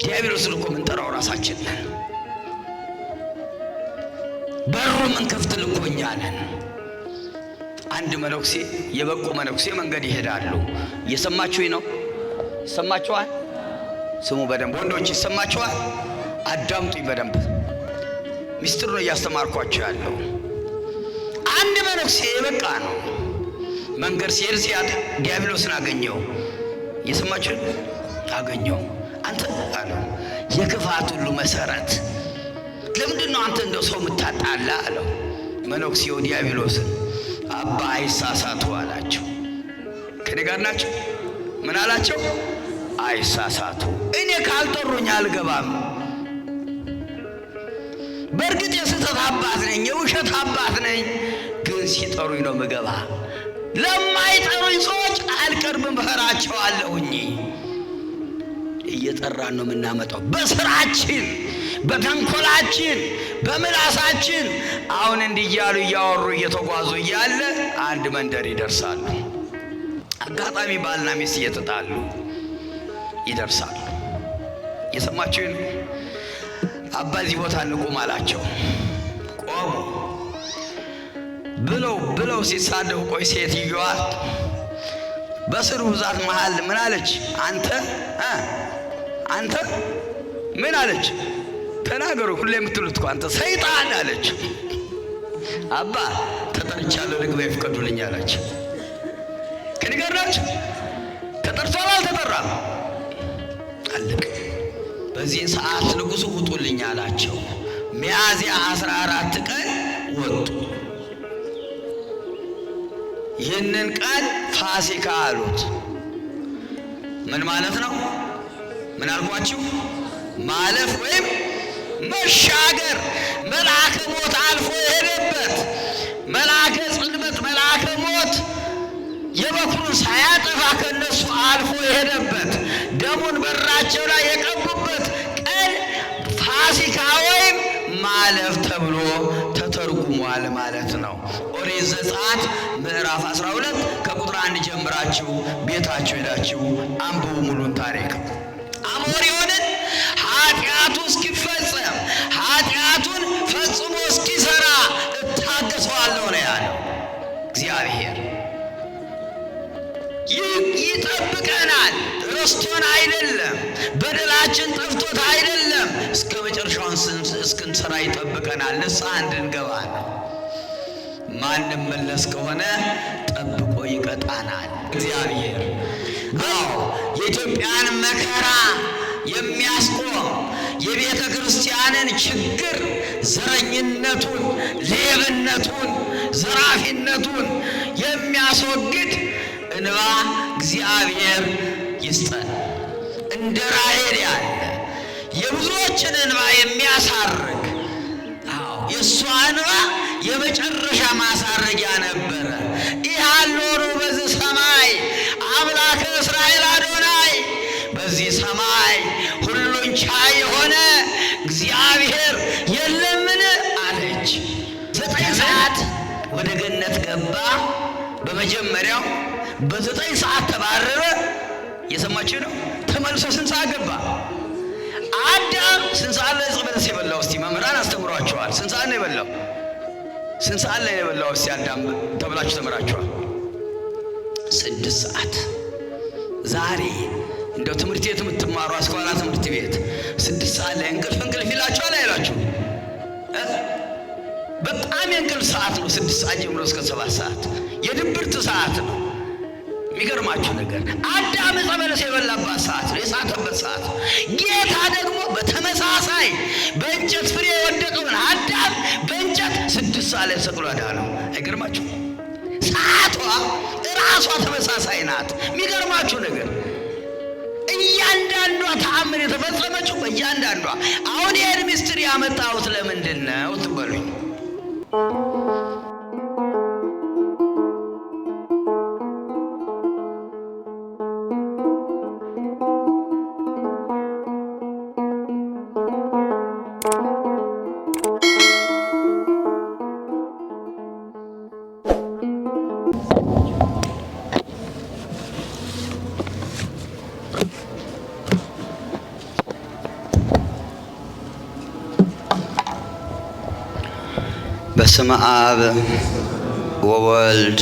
ዲያብሎስን እኮ የምንጠራው ራሳችን ነን። በሩ የምንከፍትል እኮ እኛ ነን። አንድ መነኩሴ፣ የበቁ መነኩሴ መንገድ ይሄዳሉ። እየሰማችሁኝ ነው? ይሰማችኋል? ስሙ በደንብ ወንዶች፣ ይሰማችኋል? አዳምጡኝ በደንብ። ሚስጥር ነው እያስተማርኳቸው ያለው። አንድ መነኩሴ የበቃ ነው። መንገድ ሲሄድ ሲያጥ ዲያብሎስን አገኘው። እየሰማችሁ? አገኘው። አንተ አለው፣ የክፋት ሁሉ መሰረት፣ ለምንድን ነው አንተ እንደው ሰው የምታጣላ አለው። መነኩሴው ዲያብሎስን አባ አይሳሳቱ አላቸው። ከኔ ጋር ናቸው። ምን አላቸው? አይሳሳቱ። እኔ ካልጠሩኝ አልገባም። በእርግጥ የስህተት አባት ነኝ፣ የውሸት አባት ነኝ። ግን ሲጠሩኝ ነው ምገባ። ለማይጠሩኝ ሰዎች አልቀርብም፣ እፈራቸዋለሁኝ። እየጠራን ነው የምናመጣው፣ በስራችን፣ በተንኮላችን፣ በምላሳችን። አሁን እንዲህ እያሉ እያወሩ እየተጓዙ እያለ አንድ መንደር ይደርሳሉ። አጋጣሚ ባልና ሚስት እየተጣሉ ይደርሳሉ። እየሰማችሁ ነው? አባ እዚህ ቦታ እንቁም አላቸው። ቆሙ። ብለው ብለው ሲሳደቡ ቆይ ሴትዮዋ በስሩ ብዛት መሃል ምን አለች? አንተ አንተ ምን አለች? ተናገሩ፣ ሁሌ የምትሉት እኮ፣ አንተ ሰይጣን አለች። አባ ተጠርቻለሁ፣ ልግባ ይፍቀዱልኝ አለች። ከኔ ጋር ናቸው። ተጠርቷል አልተጠራም? አለቀ። በዚህ ሰዓት ንጉሡ ውጡልኝ አላቸው። ሚያዝያ 14 ቀን ወጡ። ይህንን ቀን ፋሲካ አሉት። ምን ማለት ነው? ምን አልኳችሁ? ማለፍ ወይም መሻገር። መልአከ ሞት አልፎ የሄደበት፣ መልአከ ጽልመት፣ መልአከ ሞት የበኩሩን ሳያጠፋ ከነሱ አልፎ የሄደበት፣ ደሙን በራቸው ላይ የቀቡበት ቀን ፋሲካ ወይም ማለፍ ተብሎ ተተርጉሟል ማለት ነው። ኦሪት ዘጸአት ምዕራፍ 12 ከቁጥር 1 ጀምራችሁ ቤታችሁ ሄዳችሁ አንብቡ ሙሉን ታሪክ። አሞሪዮንን ኃጢአቱ እስኪፈጸም፣ ኃጢአቱን ፈጽሞ እስኪሰራ እታገሰዋለሁ ነው ያለው እግዚአብሔር። ይጠብቀናል። ረስቶን አይደለም፣ በደላችን ጠፍቶት አይደለም። እስከ መጨረሻውን እስክንሰራ ይጠብቀናል። ንስሐ እንድንገባ ነው። ማንመለስ ከሆነ ጠብቆ ይቀጣናል እግዚአብሔር። አዎ፣ የኢትዮጵያን መከራ የሚያስቆም፣ የቤተ ክርስቲያንን ችግር፣ ዘረኝነቱን፣ ሌብነቱን፣ ዘራፊነቱን የሚያስወግድ እንባ እግዚአብሔር ይስጠን። እንደ ራሔል ያለ የብዙዎችን እንባ የሚያሳርግ። አዎ፣ የእሷ እንባ የመጨረሻ ማሳረጊያ ነበረ። ኢሃሎኑ በዚህ ሰማይ አምላከ እስራኤል አዶናይ፣ በዚህ ሰማይ ሁሉን ቻይ የሆነ እግዚአብሔር የለምን አለች። 9 ሰዓት ወደ ገነት ገባ። በመጀመሪያው በ9 ሰዓት ተባረረ። የሰማችሁ ነው። ተመልሶ ስንት ሰዓት ገባ? አዳም ስንት ሰዓት ላይ ዕፀ በለስ የበላው? እስቲ መምህራን አስተምሯቸዋል። ስንት ሰዓት ነው የበላው? ስንት ሰዓት ላይ ነው የበላው? እስቲ አዳም ተብላችሁ ተምራችኋል። 6 ሰዓት። ዛሬ እንደው ትምህርት ቤት የምትማሩ፣ አስኳላ ትምህርት ቤት፣ 6 ሰዓት ላይ እንቅልፍ እንቅልፍ ይላችኋል አይላችሁ? በጣም የእንቅልፍ ሰዓት ነው። 6 ሰዓት ጀምሮ እስከ 7 ሰዓት የድብርት ሰዓት ነው። የሚገርማችሁ ነገር አዳም ዕፀ በለስ የበላባት ሰዓት ነው፣ የሳተበት ሰዓት ነው። ጌታ ደግሞ በተመሳሳይ በእንጨት ፍሬ የወደቀውን አዳም በእንጨት 6 ሰዓት ላይ ሰቅሎ አዳነው። አይገርማችሁ? ሰዓቷ እራሷ ተመሳሳይ ናት። የሚገርማችሁ ነገር እያንዳንዷ ተአምር የተፈጸመችው በእያንዳንዷ። አሁን ይህን ምስጢር ያመጣሁት ለምንድን ነው ትበሉኝ። በስመ አብ ወወልድ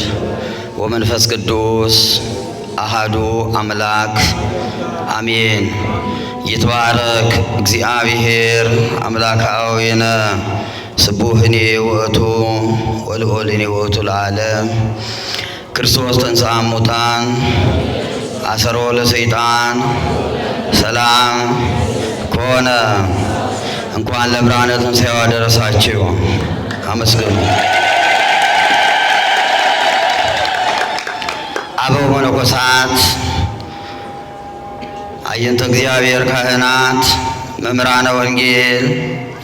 ወመንፈስ ቅዱስ አሃዱ አምላክ አሜን። ይትባረክ እግዚአብሔር አምላከ አበዊነ ስቡህኒ ውእቱ ወልዑልኒ ውእቱ ለዓለም። ክርስቶስ ተንሥአ እሙታን አሰሮ ለሰይጣን ሰላም ኮነ። እንኳን ለብርሃነ ትንሣኤው አደረሳችሁ። አመስግኑ። አበው መነኮሳት፣ አየንተ እግዚአብሔር ካህናት፣ መምህራነ ወንጌል፣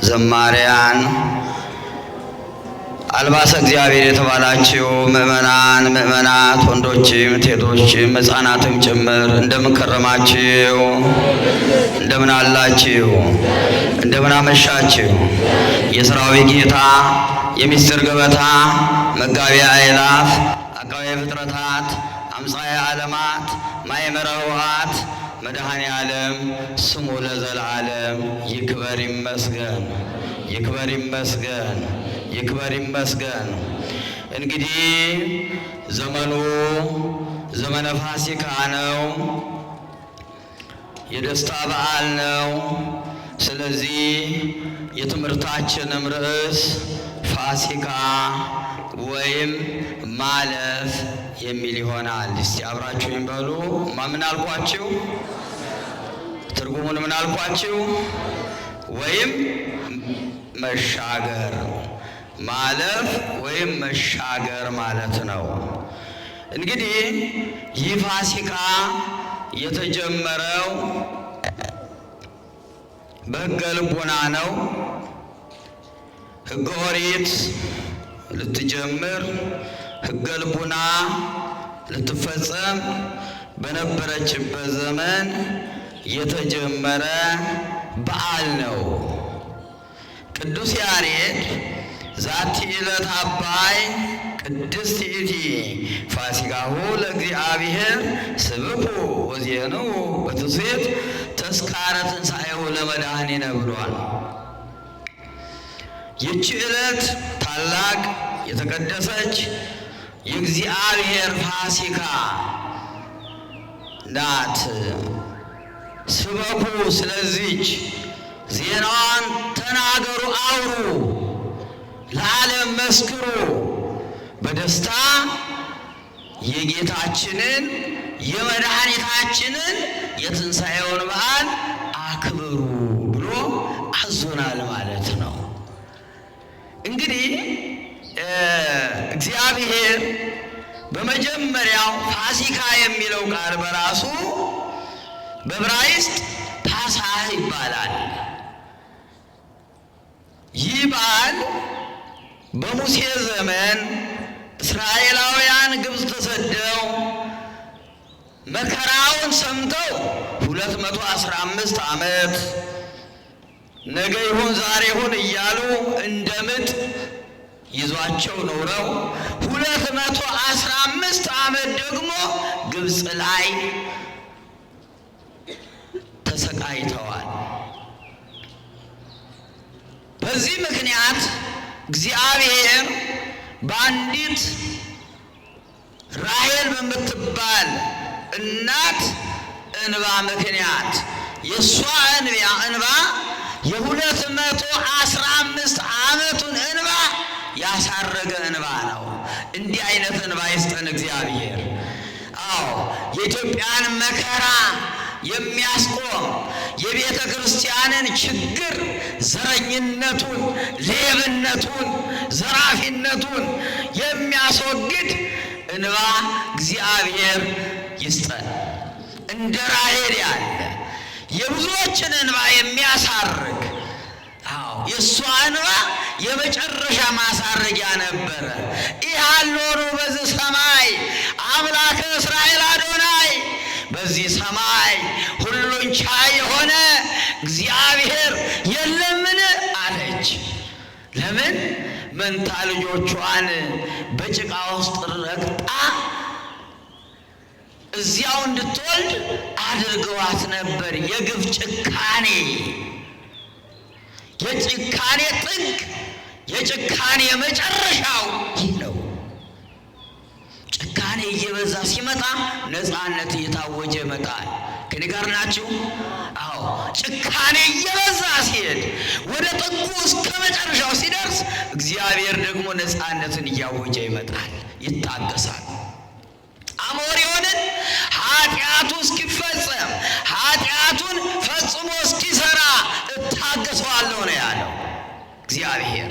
ዘማሪያን፣ አልባሰ እግዚአብሔር የተባላችሁ ምእመናን፣ ምእመናት፣ ወንዶችም ሴቶችም ሕፃናትም ጭምር እንደምን ከረማችሁ? እንደምን አላችሁ? እንደምን አመሻችሁ? የሰራዊት ጌታ የሚስጥር ገበታ መጋቢያ አእላፍ አቃቤ ፍጥረታት አምጻኤ ዓለማት ማእመረ ኅቡዓት መድኃኔ ዓለም ስሙ ለዘለዓለም ይክበር ይመስገን፣ ይክበር ይመስገን፣ ይክበር ይመስገን። እንግዲህ ዘመኑ ዘመነ ፋሲካ ነው። የደስታ በዓል ነው። ስለዚህ የትምህርታችንም ርዕስ ፋሲካ ወይም ማለፍ የሚል ይሆናል። እስቲ አብራችሁኝ በሉ። ምን አልኳችሁ? ትርጉሙን ምን አልኳችሁ? ወይም መሻገር፣ ማለፍ ወይም መሻገር ማለት ነው። እንግዲህ ይህ ፋሲካ የተጀመረው በሕገ ልቡና ነው። ሕገ ኦሪት ልትጀምር ሕገ ልቡና ልትፈጸም በነበረችበት ዘመን የተጀመረ በዓል ነው። ቅዱስ ያሬድ ዛቲ ዕለት አባይ ቅድስት ይእቲ ፋሲካሁ ለእግዚአብሔር ስብኩ ወዜንዉ በትስብእት ተስካረ ትንሣኤሁ ለመድኃኒነ ብሏል። ይህች ዕለት ታላቅ የተቀደሰች የእግዚአብሔር ፋሲካ ናት። ስበኩ፣ ስለዚች ዜናዋን ተናገሩ፣ አውሩ፣ ለዓለም መስክሩ፣ በደስታ የጌታችንን የመድኃኒታችንን የትንሣኤውን በዓል አክብሩ ብሎ አዞናል ማለት ነው። እንግዲህ እግዚአብሔር በመጀመሪያው ፋሲካ የሚለው ቃል በራሱ በዕብራይስጥ ፓሳህ ይባላል። ይህ በዓል በሙሴ ዘመን እስራኤላውያን ግብፅ ተሰደው መከራውን ሰምተው 215 ዓመት ነገ ይሁን ዛሬ ይሁን እያሉ እንደ ምጥ ይዟቸው ኖረው 215 ዓመት ደግሞ ግብፅ ላይ ተሰቃይተዋል። በዚህ ምክንያት እግዚአብሔር በአንዲት ራሔል በምትባል እናት እንባ ምክንያት የእሷ እንባ የ215 ዓመቱን እንባ ያሳረገ እንባ ነው። እንዲህ አይነት እንባ ይስጠን እግዚአብሔር። አዎ የኢትዮጵያን መከራ የሚያስቆም የቤተ ክርስቲያንን ችግር፣ ዘረኝነቱን፣ ሌብነቱን፣ ዘራፊነቱን የሚያስወግድ እንባ እግዚአብሔር ይስጠን። እንደ ራሔል ያለ የብዙዎችን እንባ የሚያሳርግ፣ አዎ የእሷ እንባ የመጨረሻ ማሳረጊያ ነበረ። ኢሃሎኑ በዚህ ሰማይ አምላከ እስራኤል አዶናይ፣ በዚህ ሰማይ ሁሉን ቻይ የሆነ እግዚአብሔር የለምን አለች። ለምን መንታ ልጆቿን በጭቃ ውስጥ ረግጣ እዚያው እንድትወልድ አድርገዋት ነበር። የግፍ ጭካኔ፣ የጭካኔ ጥግ የጭካኔ መጨረሻው ይህ ነው። ጭካኔ እየበዛ ሲመጣ ነፃነት እየታወጀ ይመጣል። ከኔ ጋር ናችሁ? አዎ። ጭካኔ እየበዛ ሲሄድ ወደ ጥጉ እስከ መጨረሻው ሲደርስ እግዚአብሔር ደግሞ ነፃነትን እያወጀ ይመጣል። ይታገሳል። አሞሪዮንን ኃጢአቱ እስኪፈጸም ኃጢአቱን ፈጽሞ እስኪሰራ እታገሰዋለሁ ነው ያለው እግዚአብሔር።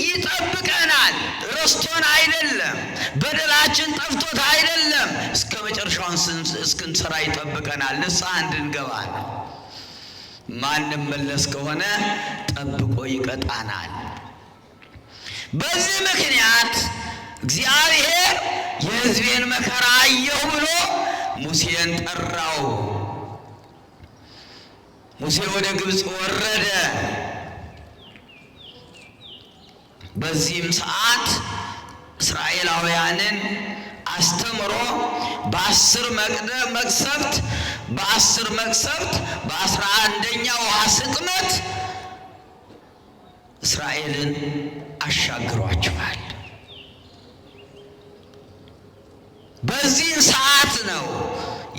ይጠብቀናል። ረስቶን አይደለም፣ በደላችን ጠፍቶት አይደለም። እስከ መጨረሻውን እስክንሰራ ይጠብቀናል። ንስሐ እንድንገባ ነው። ማንም መለስ ከሆነ ጠብቆ ይቀጣናል። በዚህ ምክንያት እግዚአብሔር የሕዝቤን መከራ አየሁ ብሎ ሙሴን ጠራው። ሙሴ ወደ ግብፅ ወረደ። በዚህም ሰዓት እስራኤላውያንን አስተምሮ በ10 መቅሰፍት በ10 መቅሰፍት በ11ኛው ውሃ ስጥመት እስራኤልን አሻግሯቸዋል። በዚህ ሰዓት ነው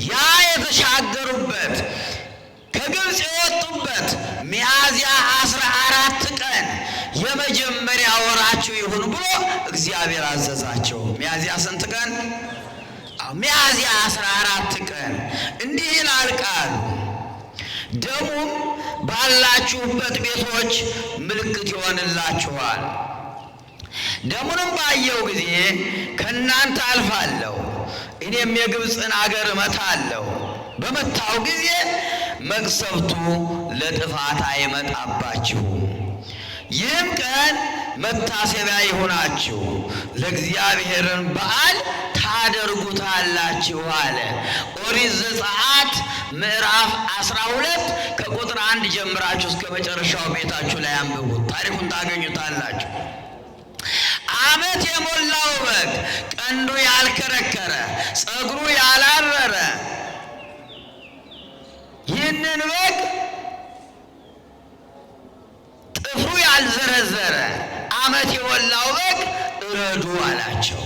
ያ የተሻገሩበት ከግብፅ የወጡበት ሚያዝያ 14 ቀን የመጀመሪያ ወራችሁ ይሁን ብሎ እግዚአብሔር አዘዛቸው። ሚያዝያ ስንት ቀን? ሚያዝያ 14 ቀን። እንዲህ ይላል ቃሉ፣ ደሙም ባላችሁበት ቤቶች ምልክት ይሆንላችኋል። ደሙንም ባየው ጊዜ ከእናንተ አልፋለሁ፣ እኔም የግብፅን አገር እመታለሁ። በመታው ጊዜ መቅሰፍቱ ለጥፋት አይመጣባችሁም። ይህም ቀን መታሰቢያ ይሁናችሁ፣ ለእግዚአብሔርን በዓል ታደርጉታላችሁ አለ። ኦሪት ዘጸአት ምዕራፍ 12 ከቁጥር 1 ጀምራችሁ እስከ መጨረሻው ቤታችሁ ላይ አንብቡት፣ ታሪኩን ታገኙታላችሁ። ዓመት የሞላው በግ ቀንዱ ያልከረከረ ጸጉሩ ያላረረ ይህንን በግ ጥፍሩ ያልዘረዘረ ዓመት የሞላው በግ እረዱ አላቸው።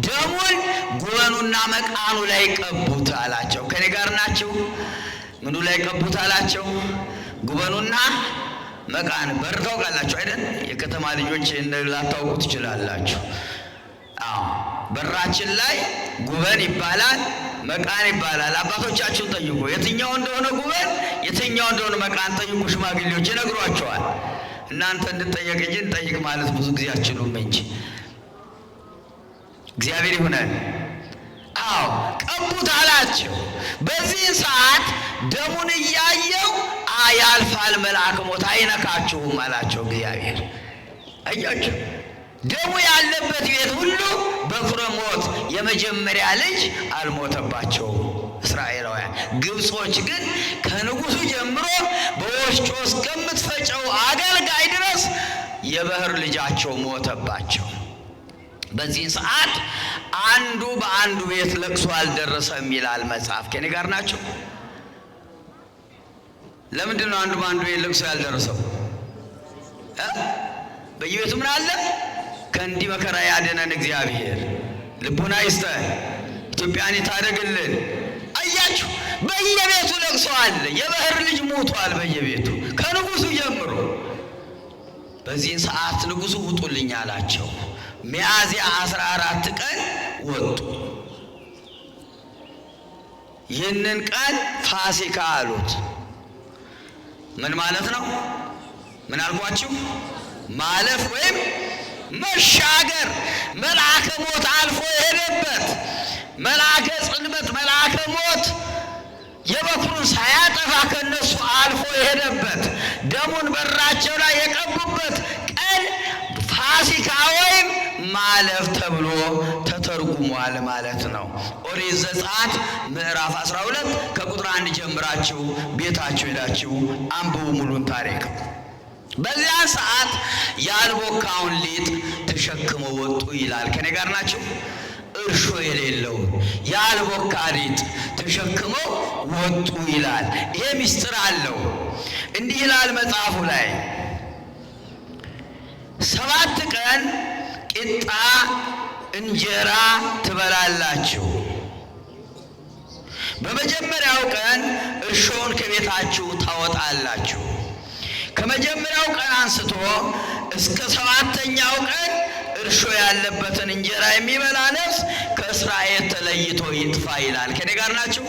ደሙን ጉበኑና መቃኑ ላይ ቀቡት አላቸው። ከኔ ጋር ናቸው? ምኑ ላይ ቀቡት አላቸው? ጉበኑና መቃን። በር ታውቃላችሁ አይደል? የከተማ ልጆች ላታውቁ ትችላላችሁ። አዎ፣ በራችን ላይ ጉበን ይባላል፣ መቃን ይባላል። አባቶቻችሁን ጠይቁ፣ የትኛው እንደሆነ ጉበን የትኛው እንደሆነ መቃን ጠይቁ። ሽማግሌዎች ይነግሯቸዋል። እናንተ እንድጠየቅ እንጂ እንጠይቅ ማለት ብዙ ጊዜ አትችሉም እንጂ እግዚአብሔር ይሁነን። አዎ ቀቡት አላቸው። በዚህ ሰዓት ደሙን እያየው ያልፋል መልአክ ሞት አይነካችሁም አላቸው እግዚአብሔር። አያችሁ፣ ደሙ ያለበት ቤት ሁሉ በኩረ ሞት የመጀመሪያ ልጅ አልሞተባቸውም እስራኤላውያን። ግብጾች ግን ከንጉሱ ጀምሮ በወፍጮ እስከምትፈጨው አገልጋይ ድረስ የበኩር ልጃቸው ሞተባቸው። በዚህ ሰዓት አንዱ በአንዱ ቤት ለቅሶ አልደረሰም ይላል መጽሐፍ። ከኔ ጋር ናቸው? ለምንድን ነው አንዱ በአንዱ ቤት ለቅሶ ያልደረሰው? በየቤቱ ምን አለ? ከእንዲህ መከራ ያድነን እግዚአብሔር፣ ልቡና ይስጠን፣ ኢትዮጵያን ይታደግልን። አያችሁ፣ በየቤቱ ለቅሶ አለ። የበኩር ልጅ ሞቷል በየቤቱ ከንጉሱ ጀምሮ። በዚህን ሰዓት ንጉሱ ውጡልኝ አላቸው። ሚያዝያ 14 ቀን ወጡ። ይህንን ቀን ፋሲካ አሉት። ምን ማለት ነው? ምን አልኳችሁ? ማለፍ ወይም መሻገር። መልአከ ሞት አልፎ የሄደበት መልአከ ጽልመት፣ መልአከ ሞት የበኩሩን ሳያጠፋ ከነሱ አልፎ የሄደበት ደሙን በራቸው ላይ የቀቡበት ቀን ፋሲካ ወይም ማለፍ ተብሎ ተተርጉሟል ማለት ነው። ኦሪት ዘጸአት ምዕራፍ 12 ከቁጥር 1 ጀምራችሁ ቤታችሁ ሄዳችሁ አንብቡ ሙሉን ታሪክ። በዚያን ሰዓት ያልቦካውን ሊጥ ተሸክመው ወጡ ይላል። ከኔ ጋር ናቸው? እርሾ የሌለው ያልቦካ ሊጥ ተሸክመው ወጡ ይላል። ይሄ ምስጢር አለው። እንዲህ ይላል መጽሐፉ ላይ፣ 7 ቀን ቂጣ እንጀራ ትበላላችሁ። በመጀመሪያው ቀን እርሾውን ከቤታችሁ ታወጣላችሁ። ከመጀመሪያው ቀን አንስቶ እስከ ሰባተኛው ቀን እርሾ ያለበትን እንጀራ የሚበላ ነፍስ ከእስራኤል ተለይቶ ይጥፋ ይላል። ከኔ ጋር ናችሁ?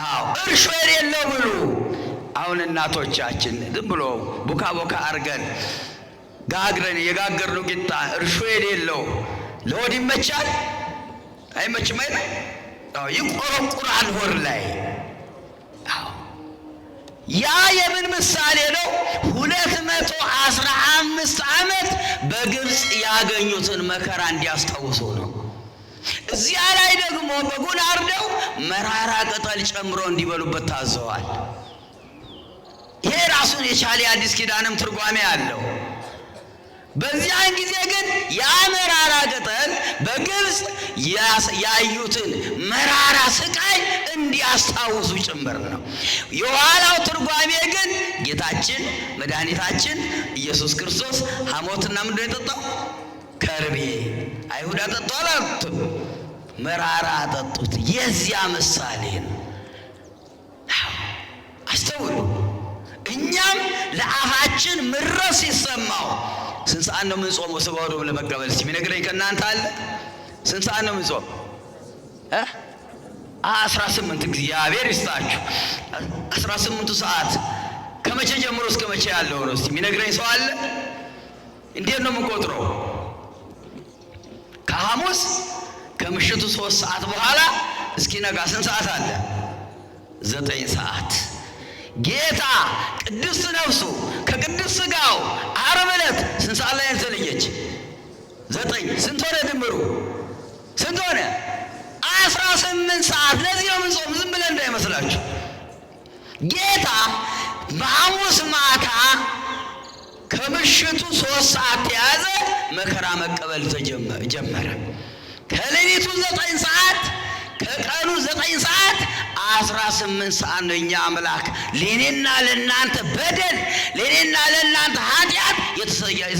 አዎ፣ እርሾ የሌለው ብሉ። አሁን እናቶቻችን ዝም ብሎ ቡካ ቦካ አርገን ጋግረን የጋገርነው ቂጣ እርሾ የሌለው ለሆድ ይመቻል? አይመችም አይደል? አዎ፣ ይቆረቁራል ሆድ ላይ። አዎ፣ ያ የምን ምሳሌ ነው? 215 ዓመት በግብፅ ያገኙትን መከራ እንዲያስታውሱ ነው። እዚያ ላይ ደግሞ በጉን አርደው መራራ ቅጠል ጨምሮ እንዲበሉበት ታዘዋል። ይሄ ራሱን የቻለ የአዲስ ኪዳንም ትርጓሜ አለው። በዚያን ጊዜ ግን ያ መራራ ቅጠል በግብፅ ያዩትን መራራ ስቃይ እንዲያስታውሱ ጭምር ነው። የኋላው ትርጓሜ ግን ጌታችን መድኃኒታችን ኢየሱስ ክርስቶስ ሐሞትና ምንድን ነው የጠጣው? ከርቤ። አይሁድ አጠጡ አላሉትም፣ መራራ አጠጡት። የዚያ ምሳሌ ነው። አስተውሉ። እኛም ለአፋችን ምረስ ሲሰማው ስንት ሰዓት ነው የምንጾመው? ሥጋ ወደሙን ለመቀበል እስቲ የሚነግረኝ ከእናንተ አለ? ስንት ሰዓት ነው የምንጾም? 18። እግዚአብሔር ይስጣችሁ። 18ቱ ሰዓት ከመቼ ጀምሮ እስከ መቼ ያለው ነው? እስቲ የሚነግረኝ ሰው አለ? እንዴት ነው የምንቆጥረው? ከሐሙስ ከምሽቱ 3 ሰዓት በኋላ እስኪነጋ ስንት ሰዓት አለ? 9 ሰዓት። ጌታ ቅድስት ነፍሱ ከቅዱስ ሥጋው ዓርብ ዕለት ስንት ሰዓት ላይ የተለየች? 9። ስንት ሆነ ድምሩ? ስንት ሆነ? 18 ሰዓት። ለዚህ ነው የምንጾም፣ ዝም ብለን እንዳይመስላችሁ። ጌታ በሐሙስ ማታ ከምሽቱ 3 ሰዓት ተያዘ፣ መከራ መቀበል ጀመረ። ከሌሊቱ 9 ሰዓት ከቀኑ 9 ሰዓት 18 ሰዓት ነው። እኛ አምላክ ለእኔና ለእናንተ በደል፣ ለእኔና ለእናንተ ኃጢአት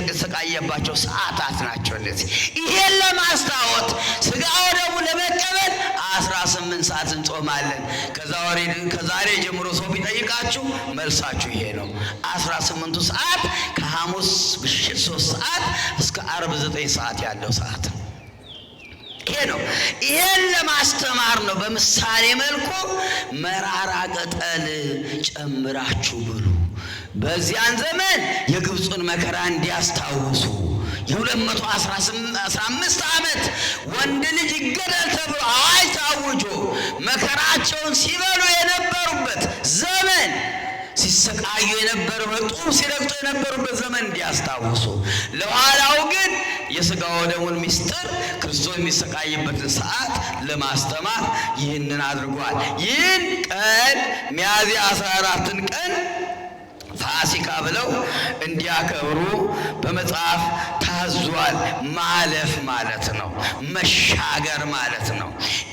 የተሰቃየባቸው ሰዓታት ናቸው እነዚህ። ይሄን ለማስታወት ሥጋ ወደሙ ለመቀበል 18 ሰዓት እንጾማለን። ከዛሬ ጀምሮ ሰው ቢጠይቃችሁ መልሳችሁ ይሄ ነው። 18ቱ ሰዓት ከሐሙስ ምሽት 3 ሰዓት እስከ ዓርብ 9 ሰዓት ያለው ሰዓት ነው። ይሄ ነው። ይሄን ለማስተማር ነው። በምሳሌ መልኩ መራራ ቅጠል ጨምራችሁ ብሉ። በዚያን ዘመን የግብፁን መከራ እንዲያስታውሱ የ215 ዓመት ወንድ ልጅ ይገደል ተብሎ አዋጅ ታውጆ መከራቸውን ሲበሉ የነበሩበት ዘመን፣ ሲሰቃዩ የነበሩበት፣ ጡብ ሲረግጡ የነበሩበት ዘመን እንዲያስታውሱ፣ ለኋላው ግን የሥጋ ወደሙን ምስጢር ክርስቶስ የሚሰቃይበትን ሰዓት ለማስተማር ይህንን አድርጓል። ይህን ቀን ሚያዝያ 14ን ቀን ፋሲካ ብለው እንዲያከብሩ በመጽሐፍ ታዟል። ማለፍ ማለት ነው፣ መሻገር ማለት ነው።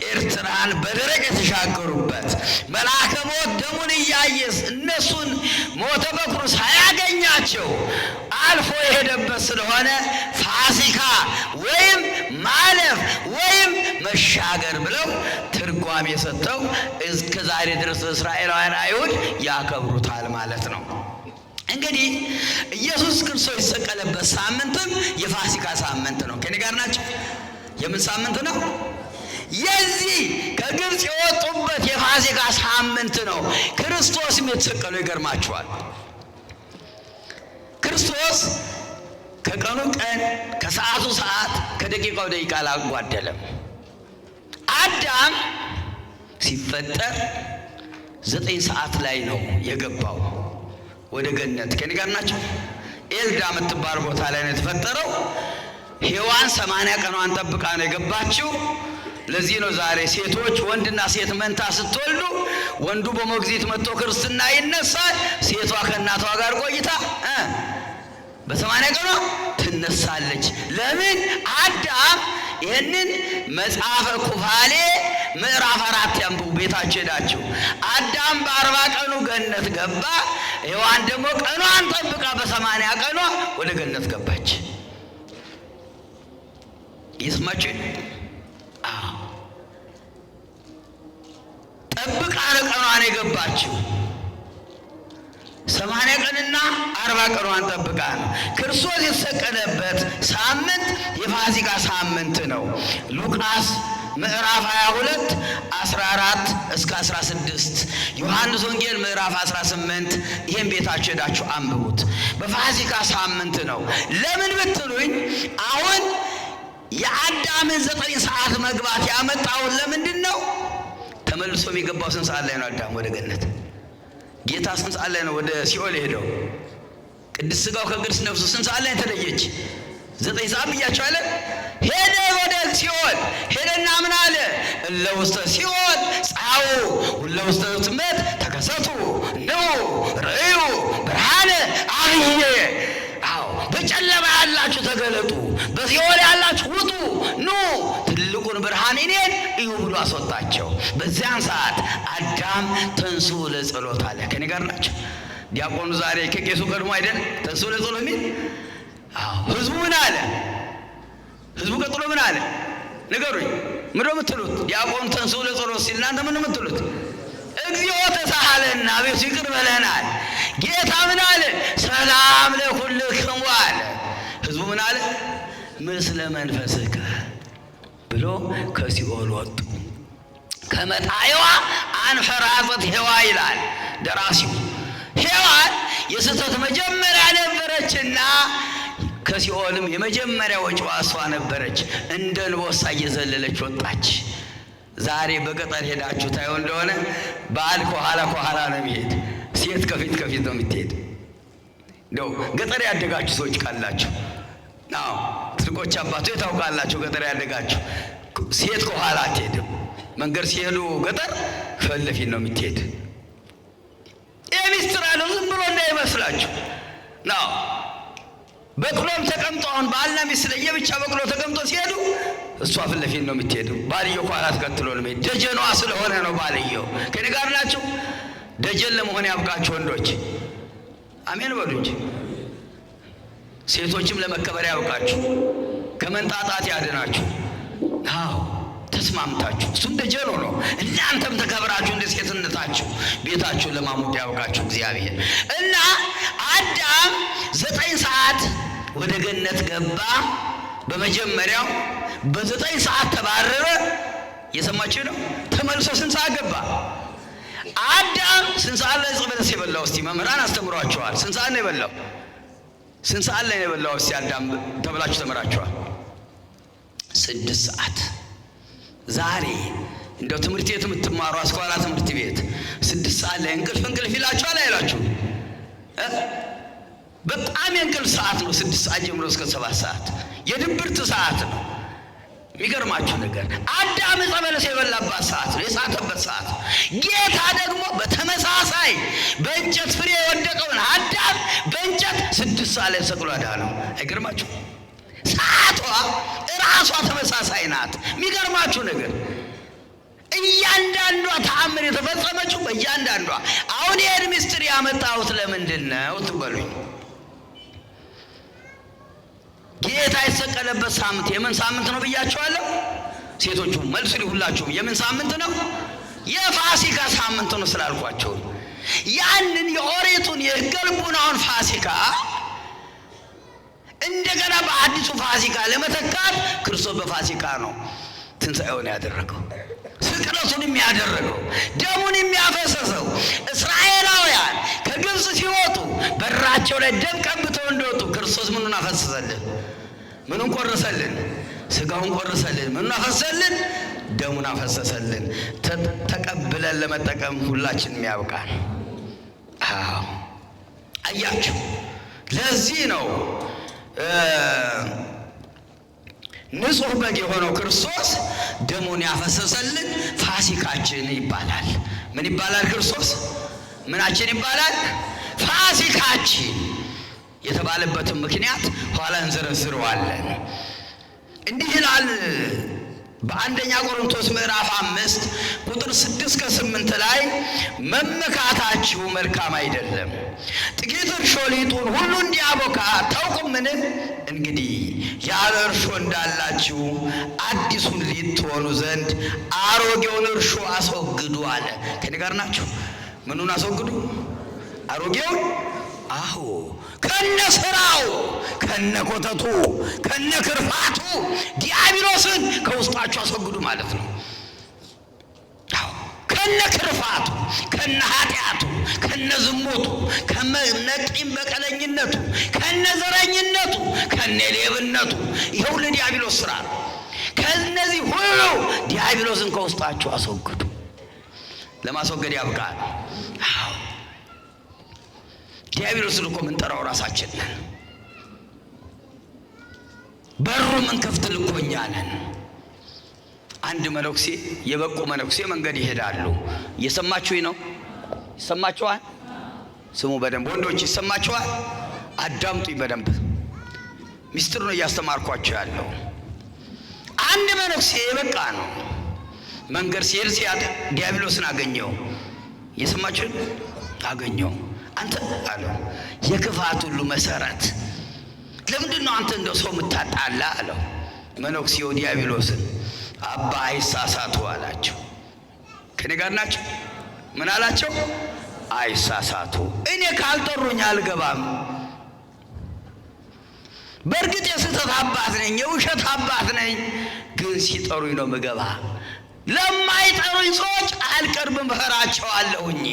ኤርትራን በደረቅ የተሻገሩበት፣ መልአከ ሞት ደሙን እያየ እነሱን ሞተ በኩር ሳያገኛቸው አልፎ የሄደበት ስለሆነ ፋሲካ ወይም ማለፍ ወይም መሻገር ብለው ትርጓሜ ሰጥተው እስከ ዛሬ ድረስ እስራኤላውያን አይሁድ ያከብሩታል ማለት ነው። እንግዲህ ኢየሱስ ክርስቶስ የተሰቀለበት ሳምንትም የፋሲካ ሳምንት ነው። ከኔ ጋር ናቸው። የምን ሳምንት ነው? የዚህ ከግብፅ የወጡበት የፋሲካ ሳምንት ነው። ክርስቶስም የተሰቀለው ይገርማችኋል። ክርስቶስ ከቀኑ ቀን፣ ከሰዓቱ ሰዓት፣ ከደቂቃው ደቂቃ አላጓደለም። አዳም ሲፈጠር 9 ሰዓት ላይ ነው የገባው ወደ ገነት። ከኔ ጋር ናቸው። ኤልዳ የምትባል ቦታ ላይ ነው የተፈጠረው። ሔዋን 80 ቀኗን ጠብቃ ነው የገባችው። ለዚህ ነው ዛሬ ሴቶች ወንድና ሴት መንታ ስትወልዱ ወንዱ በሞግዚት መጥቶ ክርስትና ይነሳል። ሴቷ ከእናቷ ጋር ቆይታ በ80 ቀኗ ትነሳለች። ለምን? አዳም ይህንን መጽሐፈ ኩፋሌ ምዕራፍ 4 ያንብቡ ቤታችሁ ሄዳችሁ። አዳም በ40 ቀኑ ገነት ገባ። ሔዋን ደግሞ ቀኗን ጠብቃ በ80 ቀኗ ወደ ገነት ገባች። እየሰማችሁ? አዎ፣ ጠብቃ ነው ቀኗን የገባችው። 80 ቀንና 40 ቀኗን ጠብቃ ነው። ክርስቶስ የተሰቀለበት ሳምንት የፋሲካ ሳምንት ነው። ሉቃስ ምዕራፍ 22 14 እስከ 16፣ ዮሐንስ ወንጌል ምዕራፍ 18። ይህን ቤታችሁ ሄዳችሁ አንብቡት። በፋሲካ ሳምንት ነው። ለምን ብትሉኝ አሁን የአዳምን 9 ሰዓት መግባት ያመጣውን ለምንድን ነው? ተመልሶ የሚገባው ስንት ሰዓት ላይ ነው? አዳም ወደ ገነት፣ ጌታ ስንት ሰዓት ላይ ነው ወደ ሲኦል የሄደው? ቅድስት ሥጋው ከቅድስት ነፍሱ ስንት ሰዓት ላይ ተለየች? 9 ሰዓት ብያቸዋለሁ። ሄደ ወደ ሲኦል። ሄደና ምን አለ? እለ ውስተ ሲኦል ጻኡ እለ ውስተ ጽልመት ተከሰቱ ንዑ ርእዩ ብርሃነ ዐቢየ። አዎ፣ በጨለማ ያላችሁ ተገለጡ፣ በሲኦል ያላችሁ ውጡ፣ ኑ ትልቁን ብርሃን እኔን እዩ ብሎ አስወጣቸው። በዚያን ሰዓት አዳም ተንሥኡ ለጸሎት አለ። ከኔ ጋር ናቸው። ዲያቆኑ ዛሬ ከቄሱ ቀድሞ አይደል ተንሥኡ ለጸሎት የሚል? አዎ፣ ህዝቡ ምን አለ? ህዝቡ ቀጥሎ ምን አለ? ንገሩኝ። ምንድን ነው የምትሉት? ዲያቆኑ ተንሥኡ ለጸሎት ሲል እናንተ ምን ነው የምትሉት? እግዚኦ ተሳሃለና፣ አቤቱ ይቅር በለናል። ጌታ ምን አለ? ሰላም ለኩልክሙ አለ። ህዝቡ ምን አለ? ምስለ መንፈስከ ብሎ ከሲኦል ወጡ። ከመጣየዋ አንፈራጸት ሔዋ ይላል ደራሲው። ሔዋን የስህተት መጀመሪያ ነበረችና ከሲኦልም የመጀመሪያ ወጪዋ እሷ ነበረች። እንደ እንቦሳ እየዘለለች ወጣች። ዛሬ በገጠር ሄዳችሁ ታየው እንደሆነ ባል ከኋላ ከኋላ ነው የሚሄድ፣ ሴት ከፊት ከፊት ነው የምትሄድ። እንደው ገጠር ያደጋችሁ ሰዎች ካላችሁ፣ አዎ፣ ትልቆች አባቶች ታውቃላችሁ። ገጠር ያደጋችሁ ሴት ከኋላ አትሄድም። መንገድ ሲሄዱ ገጠር ፊት ለፊት ነው የምትሄድ። ይህ ሚስጥር አለው፣ ዝም ብሎ እንዳይመስላችሁ ነው። በቅሎም ተቀምጦ አሁን ባልና ሚስት ለየብቻ በቅሎ ተቀምጦ ሲሄዱ እሷ ፊት ለፊት ነው የምትሄደው። ባልየው ከኋላ ተከትሎ ነው የሚሄድ። ደጀኗ ስለሆነ ነው ባልየው። ከኔ ጋር ናቸው። ደጀን ለመሆን ያብቃችሁ ወንዶች፣ አሜን በሉ እንጂ። ሴቶችም ለመከበር ያብቃችሁ፣ ከመንጣጣት ያድናችሁ። አዎ፣ ተስማምታችሁ እሱም ደጀኑ ነው። እናንተም ተከብራችሁ እንደ ሴትነታችሁ ቤታችሁን ለማሞቅ ያብቃችሁ እግዚአብሔር። እና አዳም 9 ሰዓት ወደ ገነት ገባ። በመጀመሪያው በ9 ሰዓት ተባረረ። እየሰማችሁ ነው። ተመልሶ ስንት ሰዓት ገባ? አዳም ስንት ሰዓት ላይ ዕፀ በለስ የበላው? እስቲ መምህራን አስተምሯቸዋል። ስንት ሰዓት ነው የበላው? ስንት ሰዓት ላይ ነው የበላው? እስቲ አዳም ተብላችሁ ተምራችኋል። 6 ሰዓት። ዛሬ እንደው ትምህርት ቤት የምትማሩ አስኳላ ትምህርት ቤት 6 ሰዓት ላይ እንቅልፍ እንቅልፍ ይላችኋል አይላችሁም? በጣም የእንቅልፍ ሰዓት ነው። 6 ሰዓት ጀምሮ እስከ 7 ሰዓት የድብርት ሰዓት ነው። የሚገርማችሁ ነገር አዳም ዕፀ በለስ የበላባት ሰዓት ነው፣ የሳተበት ሰዓት ነው። ጌታ ደግሞ በተመሳሳይ በእንጨት ፍሬ የወደቀውን አዳም በእንጨት 6 ሰዓት ላይ ሰቅሎ አዳነው። አይገርማችሁ? ሰዓቷ ራሷ ተመሳሳይ ናት። የሚገርማችሁ ነገር እያንዳንዷ ተአምር የተፈጸመችው በእያንዳንዷ። አሁን ይሄን ምስጢር ያመጣሁት ለምንድን ነው ትበሉኝ። ጌታ የተሰቀለበት ሳምንት የምን ሳምንት ነው ብያችኋለሁ? ሴቶቹ መልሱ ሁላችሁም የምን ሳምንት ነው? የፋሲካ ሳምንት ነው ስላልኳቸው ያንን የኦሪቱን የሕገ ልቡናውን ፋሲካ እንደገና በአዲሱ ፋሲካ ለመተካት ክርስቶስ በፋሲካ ነው ትንሣኤውን ያደረገው፣ ስቅለቱን የሚያደረገው፣ ደሙን የሚያፈሰሰው። እስራኤላውያን ከግብፅ ሲወጡ በራቸው ላይ ደም ቀብተው እንደወጡ ክርስቶስ ምኑን አፈሰሰልን? ምኑን ቆረሰልን? ስጋውን ቆረሰልን። ምኑን አፈሰሰልን? ደሙን አፈሰሰልን። ተቀብለን ለመጠቀም ሁላችንም ያብቃን። አዎ፣ አያችሁ፣ ለዚህ ነው ንጹህ በግ የሆነው ክርስቶስ ደሙን ያፈሰሰልን ፋሲካችን ይባላል። ምን ይባላል? ክርስቶስ ምናችን ይባላል? ፋሲካችን የተባለበትን ምክንያት ኋላ እንዘረዝረዋለን። እንዲህ ይላል በአንደኛ ቆሮንቶስ ምዕራፍ 5 ቁጥር 6 ከ8 ላይ መመካታችሁ መልካም አይደለም፣ ጥቂት እርሾ ሊጡን ሁሉ እንዲያቦካ አታውቁምን? እንግዲህ ያለ እርሾ እንዳላችሁ አዲሱን ሊጥ ትሆኑ ዘንድ አሮጌውን እርሾ አስወግዱ አለ። ከኔ ጋር ናችሁ? ምኑን አስወግዱ? አሮጌውን። አዎ፣ ከነ ስራው፣ ከነ ኮተቱ፣ ከነ ክርፋቱ ዲያብሎስን ከውስጣችሁ አስወግዱ ማለት ነው። አዎ፣ ከነ ክርፋቱ፣ ከነ ኃጢአቱ፣ ከነ ዝሙቱ፣ ከነ ቂም በቀለኝነቱ፣ ከነ ዘረኝነቱ፣ ከነ ሌብነቱ፣ ይኸው ለዲያብሎስ ስራ ነው። ከነዚህ ሁሉ ዲያብሎስን ከውስጣችሁ አስወግዱ። ለማስወገድ ያብቃል። አዎ፣ ዲያብሎስን እኮ የምንጠራው ራሳችን ነን። በሩ ምን ከፍት እኮ እኛ ነን። አንድ መነኩሴ፣ የበቁ መነኩሴ መንገድ ይሄዳሉ። እየሰማችሁኝ ነው? ይሰማችኋል? ስሙ በደንብ ወንዶች፣ ይሰማችኋል? አዳምጡኝ በደንብ፣ ሚስጥር ነው እያስተማርኳቸው ያለው። አንድ መነኩሴ የበቃ ነው። መንገድ ሲሄድ ሲያጥ ዲያብሎስን አገኘው። እየሰማችሁን? አገኘው። አንተ አለው፣ የክፋት ሁሉ መሰረት፣ ለምንድን ነው አንተ እንደው ሰው የምታጣላ አለው። መነኩሴው ዲያብሎስን አባ አይሳሳቱ አላቸው። ከኔ ጋር ናቸው። ምን አላቸው? አይሳሳቱ። እኔ ካልጠሩኝ አልገባም። በእርግጥ የስህተት አባት ነኝ፣ የውሸት አባት ነኝ። ግን ሲጠሩኝ ነው ምገባ። ለማይጠሩኝ ሰዎች አልቀርብም፣ እፈራቸዋለሁኝ።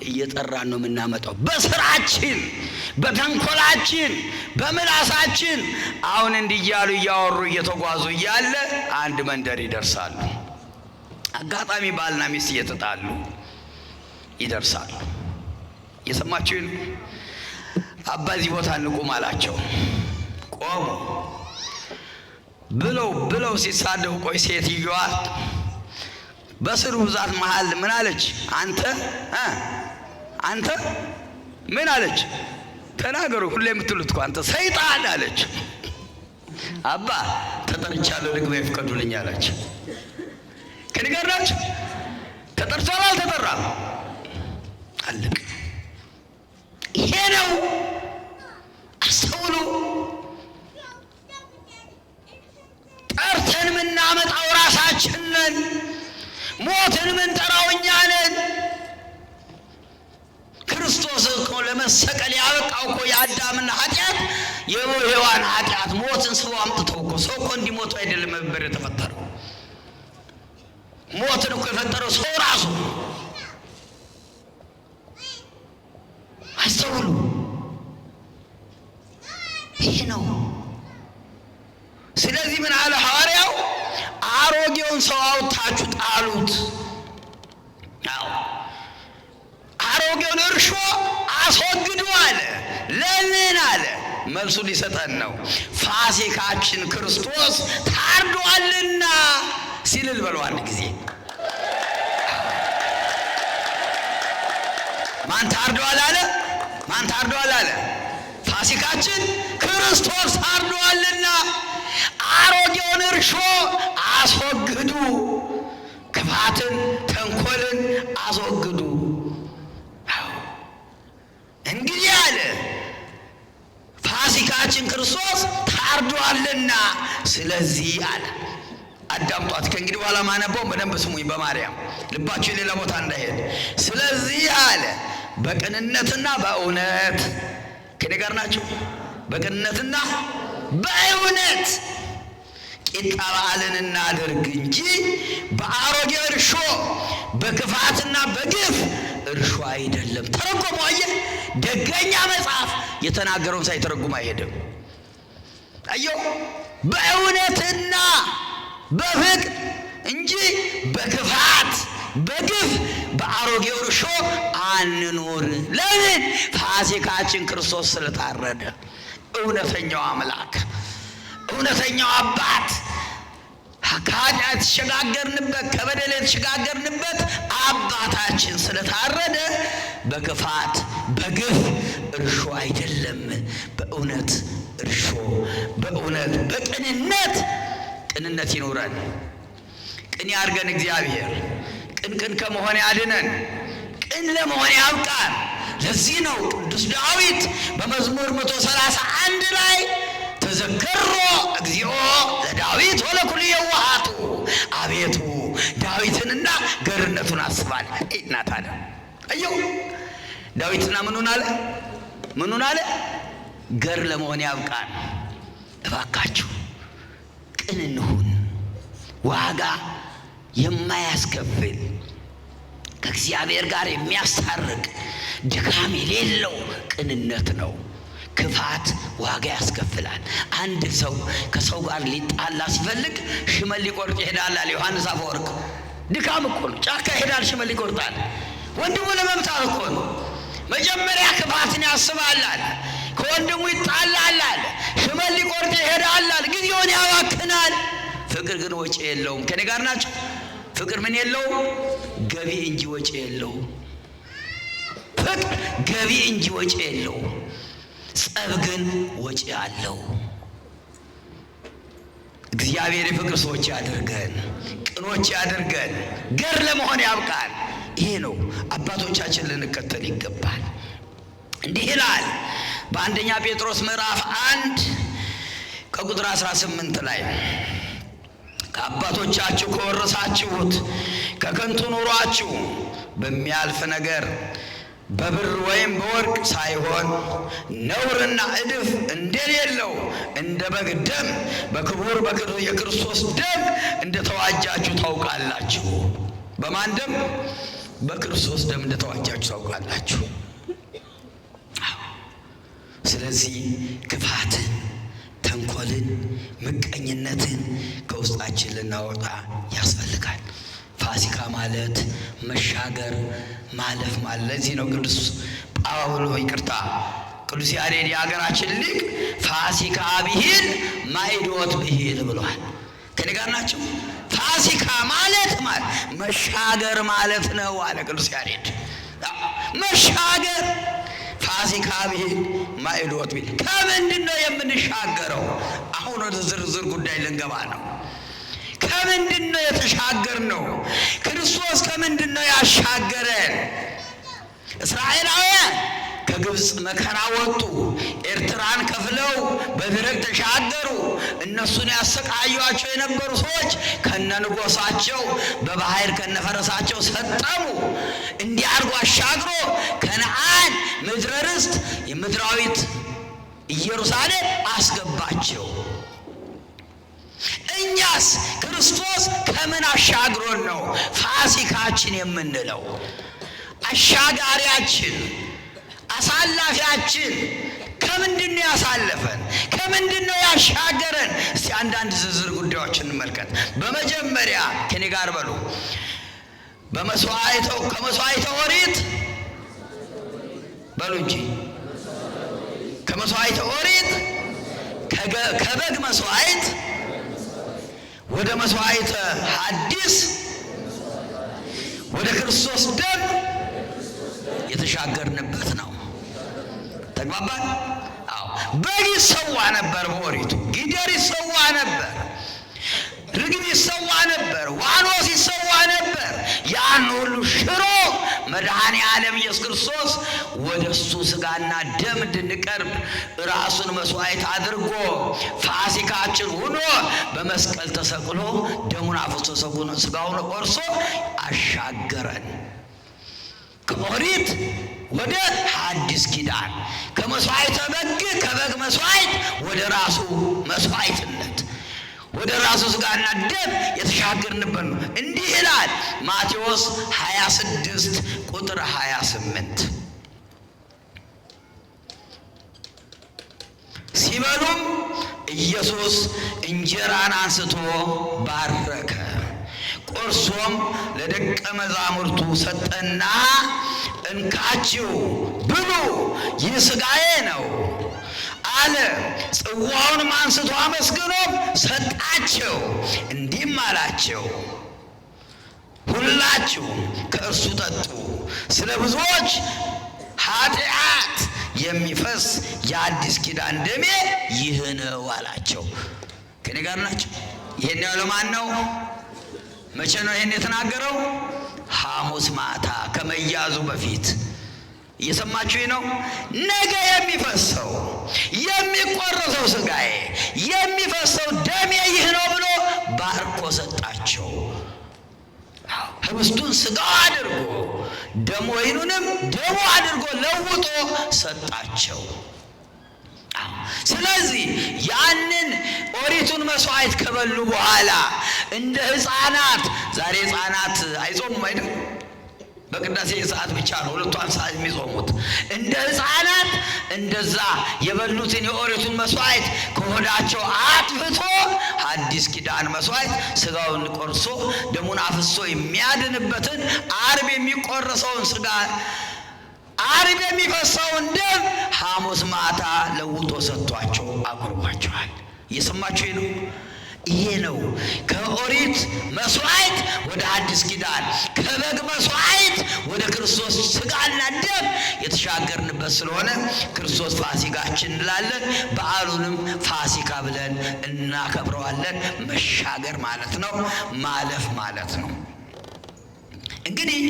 እየጠራን ነው የምናመጣው፣ በስራችን፣ በተንኮላችን፣ በምላሳችን። አሁን እንዲህ እያሉ እያወሩ እየተጓዙ እያለ አንድ መንደር ይደርሳሉ። አጋጣሚ ባልና ሚስት እየተጣሉ ይደርሳሉ። እየሰማችሁ ነው። አባ እዚህ ቦታ እንቁም አላቸው። ቆሙ። ብለው ብለው ሲሳደቡ ቆይ ሴትዮዋ በስሩ ብዛት መሃል ምን አለች? አንተ አንተ ምን አለች? ተናገሩ። ሁሌ የምትሉት እኮ አንተ ሰይጣን አለች። አባ ተጠርቻለሁ፣ ልግባ ይፍቀዱልኝ አለች። ከኔ ጋር ናችሁ? ተጠርቷል አልተጠራም? አለቅ። ይሄ ነው። አስተውሉ። ጠርተን የምናመጣው ራሳችን ነን። ሞትን የምንጠራው እኛ ነን። ክርስቶስ እኮ ለመሰቀል ያበቃው እኮ የአዳምና ኃጢአት፣ የሔዋን ኃጢአት ሞትን ስቦ አምጥተው እኮ፣ ሰው እኮ እንዲሞቱ አይደለም ነበር የተፈጠረው። ሞትን እኮ የፈጠረው ሰው ራሱ። አስተውሉ። ይህ ነው። ስለዚህ ምን አለ ሐዋርያው? አሮጌውን ሰው አውጥታችሁ ጣሉት። አዎ፣ አሮጌውን እርሾ አስወግዱ አለ። ለምን አለ? መልሱ ሊሰጠን ነው። ፋሲካችን ክርስቶስ ታርዷልና ሲልል በለው አንድ ጊዜ። ማን ታርዷል አለ? ማን ታርዷል አለ? ፋሲካችን ክርስቶስ ታርዷልና አሮጌውን እርሾ አስወግዱ፣ ክፋትን፣ ተንኮልን አስወግዱ። እንግዲህ አለ ፋሲካችን ክርስቶስ ታርዷልና፣ ስለዚህ አለ፣ አዳምጧት። ከእንግዲህ በኋላ ማነበው በደንብ ስሙኝ፣ በማርያም ልባችሁ የሌላ ቦታ እንዳይሄድ። ስለዚህ አለ በቅንነትና በእውነት፣ ከኔ ጋር ናቸው። በቅንነትና በእውነት ቂጣ በዓልን እናድርግ እንጂ በአሮጌ እርሾ፣ በክፋትና በግፍ እርሾ አይደለም። ተረጎሙ። አየህ፣ ደገኛ መጽሐፍ የተናገረውን ሳይተረጉም አይሄድም። አየው፣ በእውነትና በፍቅር እንጂ በክፋት፣ በግፍ፣ በአሮጌው እርሾ አንኑር። ለምን? ፋሲካችን ክርስቶስ ስለታረደ፣ እውነተኛው አምላክ፣ እውነተኛው አባት፣ ከኃጢአት የተሸጋገርንበት፣ ከበደል የተሸጋገርንበት አባታችን ስለታረደ በክፋት በግፍ እርሾ አይደለም፣ በእውነት እርሾ፣ በእውነት በቅንነት ቅንነት ይኑረን። ቅን ያርገን እግዚአብሔር። ቅን ቅን ከመሆን ያድነን። ቅን ለመሆን ያብቃን። ለዚህ ነው ቅዱስ ዳዊት በመዝሙር 131 ላይ ተዘከሮ እግዚኦ ለዳዊት ወለኩሉ የዋሃቱ፣ አቤቱ ዳዊትንና ገርነቱን አስባል። እናት አለ አየው፣ ዳዊትና ምኑን አለ? ምኑን አለ? ገር ለመሆን ያብቃን። እባካችሁ ቅን እንሁን። ዋጋ የማያስከፍል፣ ከእግዚአብሔር ጋር የሚያስታርቅ፣ ድካም የሌለው ቅንነት ነው። ክፋት ዋጋ ያስከፍላል። አንድ ሰው ከሰው ጋር ሊጣላ ሲፈልግ ሽመል ሊቆርጥ ይሄዳል አለ ዮሐንስ አፈወርቅ። ድካም እኮ ነው። ጫካ ይሄዳል፣ ሽመል ይቆርጣል። ወንድሙ ለመምታት እኮ ነው። መጀመሪያ ክፋትን ያስባል አለ። ከወንድሙ ይጣላል አለ። ሽመል ሊቆርጥ ይሄዳል አለ። ጊዜውን ያባክናል። ፍቅር ግን ወጪ የለውም። ከኔ ጋር ናቸው። ፍቅር ምን የለውም? ገቢ እንጂ ወጪ የለውም። ፍቅር ገቢ እንጂ ወጪ የለውም። ጸብ ግን ወጪ አለው። እግዚአብሔር የፍቅር ሰዎች ያድርገን፣ ቅኖች ያድርገን፣ ገር ለመሆን ያብቃን። ይሄ ነው አባቶቻችን ልንከተል ይገባል። እንዲህ ይላል በአንደኛ ጴጥሮስ ምዕራፍ 1 ከቁጥር 18 ላይ፣ ከአባቶቻችሁ ከወረሳችሁት ከከንቱ ኑሯችሁ በሚያልፍ ነገር በብር ወይም በወርቅ ሳይሆን ነውርና እድፍ እንደሌለው እንደ በግ ደም በክቡር የክርስቶስ ደም እንደተዋጃችሁ ታውቃላችሁ። በማን ደም? በክርስቶስ ደም እንደተዋጃችሁ ታውቃላችሁ። ስለዚህ ክፋትን፣ ተንኮልን፣ ምቀኝነትን ከውስጣችን ልናወጣ ያስፈልጋል። ፋሲካ ማለት መሻገር፣ ማለፍ ማለት። ለዚህ ነው ቅዱስ ጳውሎ፣ ይቅርታ፣ ቅዱስ ያሬድ የሀገራችን ሊቅ ፋሲካ ብሂል ማዕዶት ብሂል ብሏል። ከኔ ጋር ናቸው። ፋሲካ ማለት መሻገር ማለት ነው አለ ቅዱስ ያሬድ። መሻገር፣ ፋሲካ ብሂል ማዕዶት ብሂል። ከምንድን ነው የምንሻገረው? አሁን ወደ ዝርዝር ጉዳይ ልንገባ ነው። ከምንድን ነው የተሻገርነው? ክርስቶስ ከምንድን ነው ያሻገረን? እስራኤላውያን ከግብፅ መከራ ወጡ። ኤርትራን ከፍለው በደረቅ ተሻገሩ። እነሱን ያሰቃዩአቸው የነበሩ ሰዎች ከነንጉሳቸው በባህር ከነፈረሳቸው ሰጠሙ። እንዲህ አድርጎ አሻግሮ ከነአን ምድረ ርስት የምድራዊት ኢየሩሳሌም አስገባቸው። እኛስ ክርስቶስ ከምን አሻግሮን ነው ፋሲካችን የምንለው? አሻጋሪያችን፣ አሳላፊያችን ከምንድን ነው ያሳለፈን? ከምንድን ነው ያሻገረን? እስቲ አንዳንድ ዝርዝር ጉዳዮች እንመልከት። በመጀመሪያ ከኔ ጋር በሉ፣ ከመስዋዕተ ኦሪት በሉ እንጂ፣ ከመስዋዕተ ኦሪት፣ ከበግ መስዋዕት ወደ መስዋዕተ ሐዲስ፣ ወደ ክርስቶስ ደም የተሻገርንበት ነው። ተግባባን? አዎ። በግ ይሰዋ ነበር በኦሪቱ፣ ጊደር ይሰዋ ነበር፣ ርግብ ይሰዋ ነበር፣ ዋኖስ ይሰዋ ነበር። ያን ሁሉ ሽሮ መድኃኔ ዓለም ኢየሱስ ክርስቶስ ወደ እሱ ስጋና ደም እንድንቀርብ ራሱን መስዋዕት አድርጎ ፋሲካችን ሆኖ በመስቀል ተሰቅሎ ደሙን አፍስሶ ስጋውን ቆርሶ አሻገረን። ከኦሪት ወደ ሐዲስ ኪዳን፣ ከመስዋዕተ በግ፣ ከበግ መስዋዕት ወደ ራሱ መስዋዕትነት፣ ወደ ራሱ ስጋና ደም የተሻገርንበት ነው። እንዲህ ይላል ማቴዎስ 26 ቁጥር 28፣ ሲበሉም ኢየሱስ እንጀራን አንስቶ ባረከ፣ ቆርሶም ለደቀ መዛሙርቱ ሰጠና እንካችሁ ብሉ፣ ይህ ሥጋዬ ነው አለ። ጽዋውንም አንስቶ አመስግኖም ሰጣቸው፣ እንዲህም አላቸው፣ ሁላችሁም ከእርሱ ጠጡ፣ ስለ ብዙዎች ኃጢአት የሚፈስ የአዲስ ኪዳን ደሜ ይህ ነው አላቸው። ከኔ ጋር ናቸው። ይህን ያለው ማን ነው? መቼ ነው ይህን የተናገረው? ሐሙስ ማታ ከመያዙ በፊት። እየሰማችሁ ነው። ነገ የሚፈሰው የሚቆረሰው ስጋዬ የሚፈሰው ደሜ ይህ ነው ብሎ ባርኮ ሰጣቸው። ህብስቱን ስጋው አድርጎ ደሞ ወይኑንም ደሞ አድርጎ ለውጦ ሰጣቸው። ስለዚህ ያንን ኦሪቱን መስዋዕት ከበሉ በኋላ እንደ ሕፃናት፣ ዛሬ ሕፃናት አይጾሙም አይደል? በቅዳሴ ሰዓት ብቻ ነው ሁለቷን ሰዓት የሚጾሙት። እንደ ሕፃናት እንደዛ የበሉትን የኦሪቱን መስዋዕት ከሆዳቸው አጥፍቶ አዲስ ኪዳን መስዋዕት ስጋውን ቆርሶ ደሙን አፍሶ የሚያድንበትን ዓርብ የሚቆረሰውን ስጋ ዓርብ የሚፈሰውን ደም ሐሙስ ማታ ለውጦ ሰጥቷቸው አቁርቧቸዋል። እየሰማችሁ ነው። ይሄ ነው ከኦሪት መስዋዕት ወደ አዲስ ኪዳን፣ ከበግ መስዋዕት ወደ ክርስቶስ ስጋና ደም የተሻገርንበት ስለሆነ ክርስቶስ ፋሲካችን እንላለን። በዓሉንም ፋሲካ ብለን እናከብረዋለን። መሻገር ማለት ነው፣ ማለፍ ማለት ነው። እንግዲህ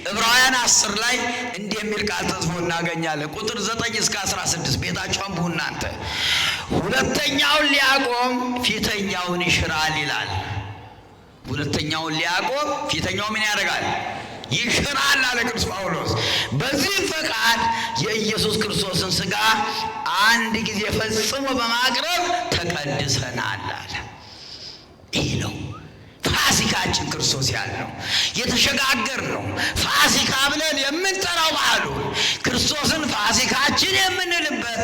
ዕብራውያን 10 ላይ እንዲህ የሚል ቃል ተጽፎ እናገኛለን። ቁጥር 9 እስከ 16 ቤታችሁ አንብቡ እናንተ። ሁለተኛውን ሊያቆም ፊተኛውን ይሽራል ይላል። ሁለተኛውን ሊያቆም ፊተኛው ምን ያደርጋል? ይሽራል አለ ቅዱስ ጳውሎስ። በዚህም ፈቃድ የኢየሱስ ክርስቶስን ሥጋ አንድ ጊዜ ፈጽሞ በማቅረብ ተቀድሰናል አለ። ይህ ነው ፋሲካችን ክርስቶስ ያልነው የተሸጋገር ነው። ፋሲካ ብለን የምንጠራው በዓሉ ክርስቶስን ፋሲካችን የምንልበት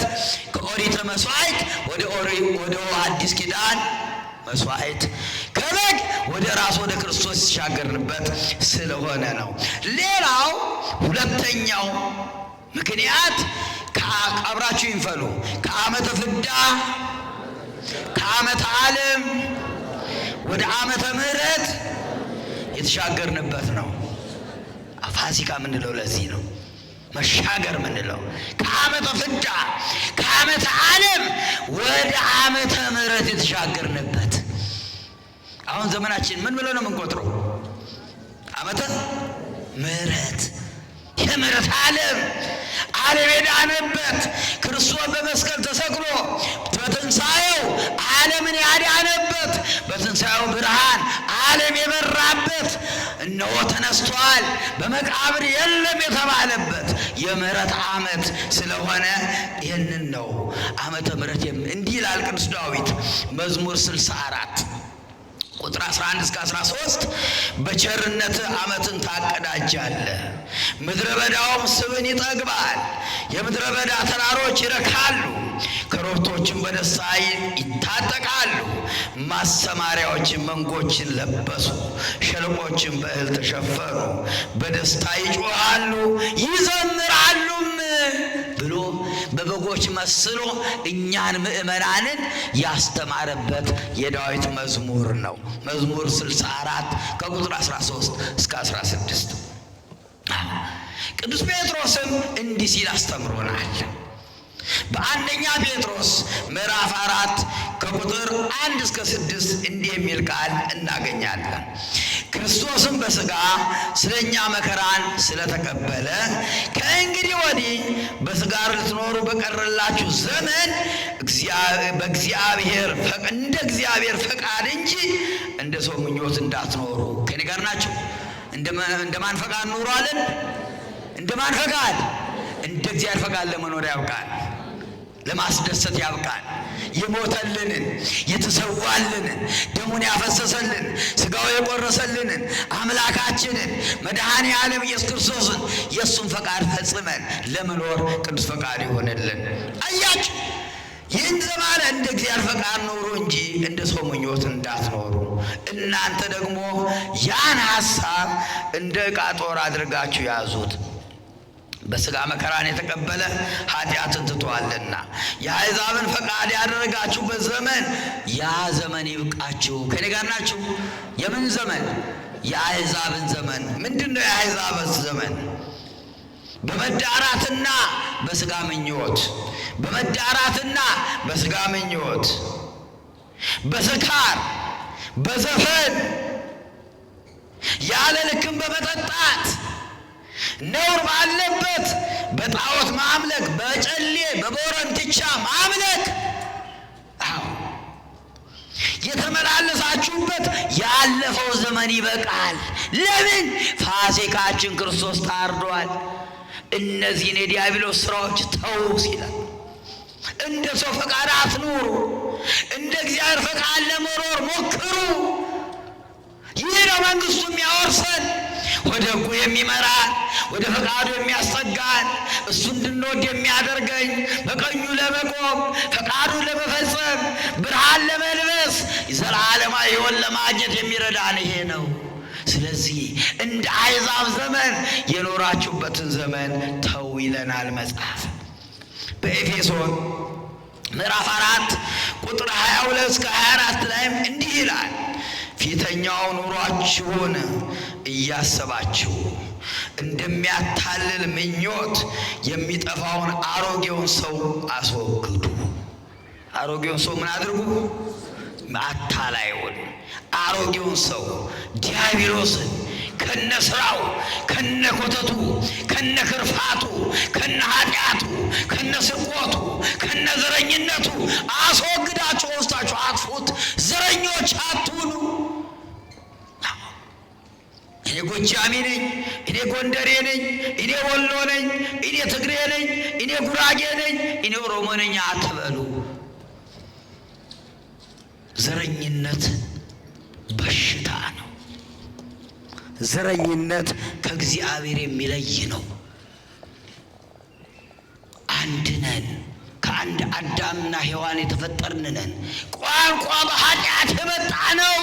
ከኦሪት መስዋዕት ወደ አዲስ ኪዳን መስዋዕት፣ ከበግ ወደ ራስ ወደ ክርስቶስ የተሻገርንበት ስለሆነ ነው። ሌላው ሁለተኛው ምክንያት አብራችሁ ይንፈሉ፣ ከዓመተ ፍዳ ከዓመተ ዓለም ወደ ዓመተ ምሕረት የተሻገርንበት ነው። ፋሲካ የምንለው ለዚህ ነው። መሻገር የምንለው ከዓመተ ፍዳ ከዓመተ ዓለም ወደ ዓመተ ምሕረት የተሻገርንበት። አሁን ዘመናችን ምን ብለው ነው የምንቆጥረው? ዓመተ ምሕረት፣ የምሕረት ዓለም፣ ዓለም የዳነበት፣ ክርስቶስ በመስቀል ተሰቅሎ በትንሣኤው ዓለምን ያዳነበት፣ በትንሣኤው ብርሃን ዓለም የበራበት፣ እነሆ ተነስቷል በመቃብር የለም የተባለበት የምሕረት ዓመት ስለሆነ ይህንን ነው ዓመተ ምሕረት። እንዲህ ይላል ቅዱስ ዳዊት መዝሙር 64 ቁጥር 11 እስከ 13፣ በቸርነት ዓመትን ታቀዳጃለህ፣ ምድረ በዳውም ስብን ይጠግባል። የምድረ በዳ ተራሮች ይረካሉ፣ ኮረብቶችም በደስታ ይታጠቃሉ። ማሰማሪያዎችን መንጎችን ለበሱ፣ ሸለቆችን በእህል ተሸፈኑ። በደስታ ይጮኻሉ ይዘምራሉም ብሎ በበጎች መስሎ እኛን ምእመናንን ያስተማረበት የዳዊት መዝሙር ነው። መዝሙር 64 ከቁጥር 13 እስከ 16። ቅዱስ ጴጥሮስም እንዲህ ሲል አስተምሮናል። በአንደኛ ጴጥሮስ ምዕራፍ 4 ከቁጥር 1 እስከ 6 እንዲህ የሚል ቃል እናገኛለን። ክርስቶስም በሥጋ ስለኛ መከራን ስለተቀበለ ከእንግዲህ ወዲህ በሥጋ ልትኖሩ በቀረላችሁ ዘመን በእግዚአብሔር እንደ እግዚአብሔር ፈቃድ እንጂ እንደ ሰው ምኞት እንዳትኖሩ። ከኔ ጋር ናቸው። እንደማን ፈቃድ ኑሩ አለን? እንደማን ፈቃድ? እንደ እግዚአብሔር ፈቃድ ለመኖር ያብቃል፣ ለማስደሰት ያብቃል። የሞተልንን፣ የተሰዋልንን፣ ደሙን ያፈሰሰልን፣ ስጋው የቆረሰልንን አምላካችንን መድኃኔ ዓለም ኢየሱስ ክርስቶስን የእሱን ፈቃድ ፈጽመን ለመኖር ቅዱስ ፈቃድ ይሆንልን። አያችሁ፣ ይህን ዘማለ እንደ እግዚአብሔር ፈቃድ ኑሩ እንጂ እንደ ሰው ምኞት እንዳትኖሩ። እናንተ ደግሞ ያን ሐሳብ እንደ ዕቃ ጦር አድርጋችሁ ያዙት። በሥጋ መከራን የተቀበለ ኃጢአትን ትቶአልና የአሕዛብን ፈቃድ ያደረጋችሁበት ዘመን ያ ዘመን ይብቃችሁ። ከኔ ጋር ናችሁ? የምን ዘመን? የአሕዛብን ዘመን። ምንድን ነው የአሕዛብን ዘመን? በመዳራትና በሥጋ ምኞት፣ በመዳራትና በሥጋ ምኞት፣ በስካር፣ በዘፈን፣ ያለ ልክም በመጠጣት፣ ነውር ባለበት በጣዖት ማምለክ፣ በጨሌ በቦረንትቻ ማምለክ፣ አዎ የተመላለሳችሁበት ያለፈው ዘመን ይበቃል። ለምን? ፋሲካችን ክርስቶስ ታርዷል። እነዚህን የዲያብሎስ ስራዎች ተው ሲላል፣ እንደ ሰው ፈቃድ አትኑሩ፣ እንደ እግዚአብሔር ፈቃድ ለመኖር ሞክሩ። ይህ ነው መንግስቱ የሚያወርሰን፣ ወደ ሕጉ የሚመራን፣ ወደ ፈቃዱ የሚያስጠጋን፣ እሱ እንድንወድ የሚያደርገኝ፣ በቀኙ ለመቆም፣ ፈቃዱን ለመፈጸም፣ ብርሃን ለመልበስ፣ ዘላለማዊ ሕይወት ለማግኘት የሚረዳን ይሄ ነው። ስለዚህ እንደ አሕዛብ ዘመን የኖራችሁበትን ዘመን ተው ይለናል መጽሐፍ። በኤፌሶን ምዕራፍ 4 ቁጥር 22 እስከ 24 ላይም እንዲህ ይላል፣ ፊተኛው ኑሯችሁን እያሰባችሁ እንደሚያታልል ምኞት የሚጠፋውን አሮጌውን ሰው አስወግዱ። አሮጌውን ሰው ምን አድርጉ? አታላዩን አሮጌውን ሰው ዲያብሎስን ከነ ስራው፣ ከነ ኮተቱ፣ ከነ ክርፋቱ፣ ከነ ኃጢአቱ፣ ከነ ስርቆቱ፣ ከነ ዘረኝነቱ አስወግዳችሁ ውስጣችሁ አጥፉት። ዘረኞች አትሁኑ። እኔ ጎጃሜ ነኝ፣ እኔ ጎንደሬ ነኝ፣ እኔ ወሎ ነኝ፣ እኔ ትግሬ ነኝ፣ እኔ ጉራጌ ነኝ፣ እኔ ኦሮሞ ነኝ አትበሉ። ዘረኝነት በሽታ ነው። ዘረኝነት ከእግዚአብሔር የሚለይ ነው። አንድ ነን። ከአንድ አዳምና ሔዋን የተፈጠርን ነን። ቋንቋ በኃጢአት የመጣ ነው።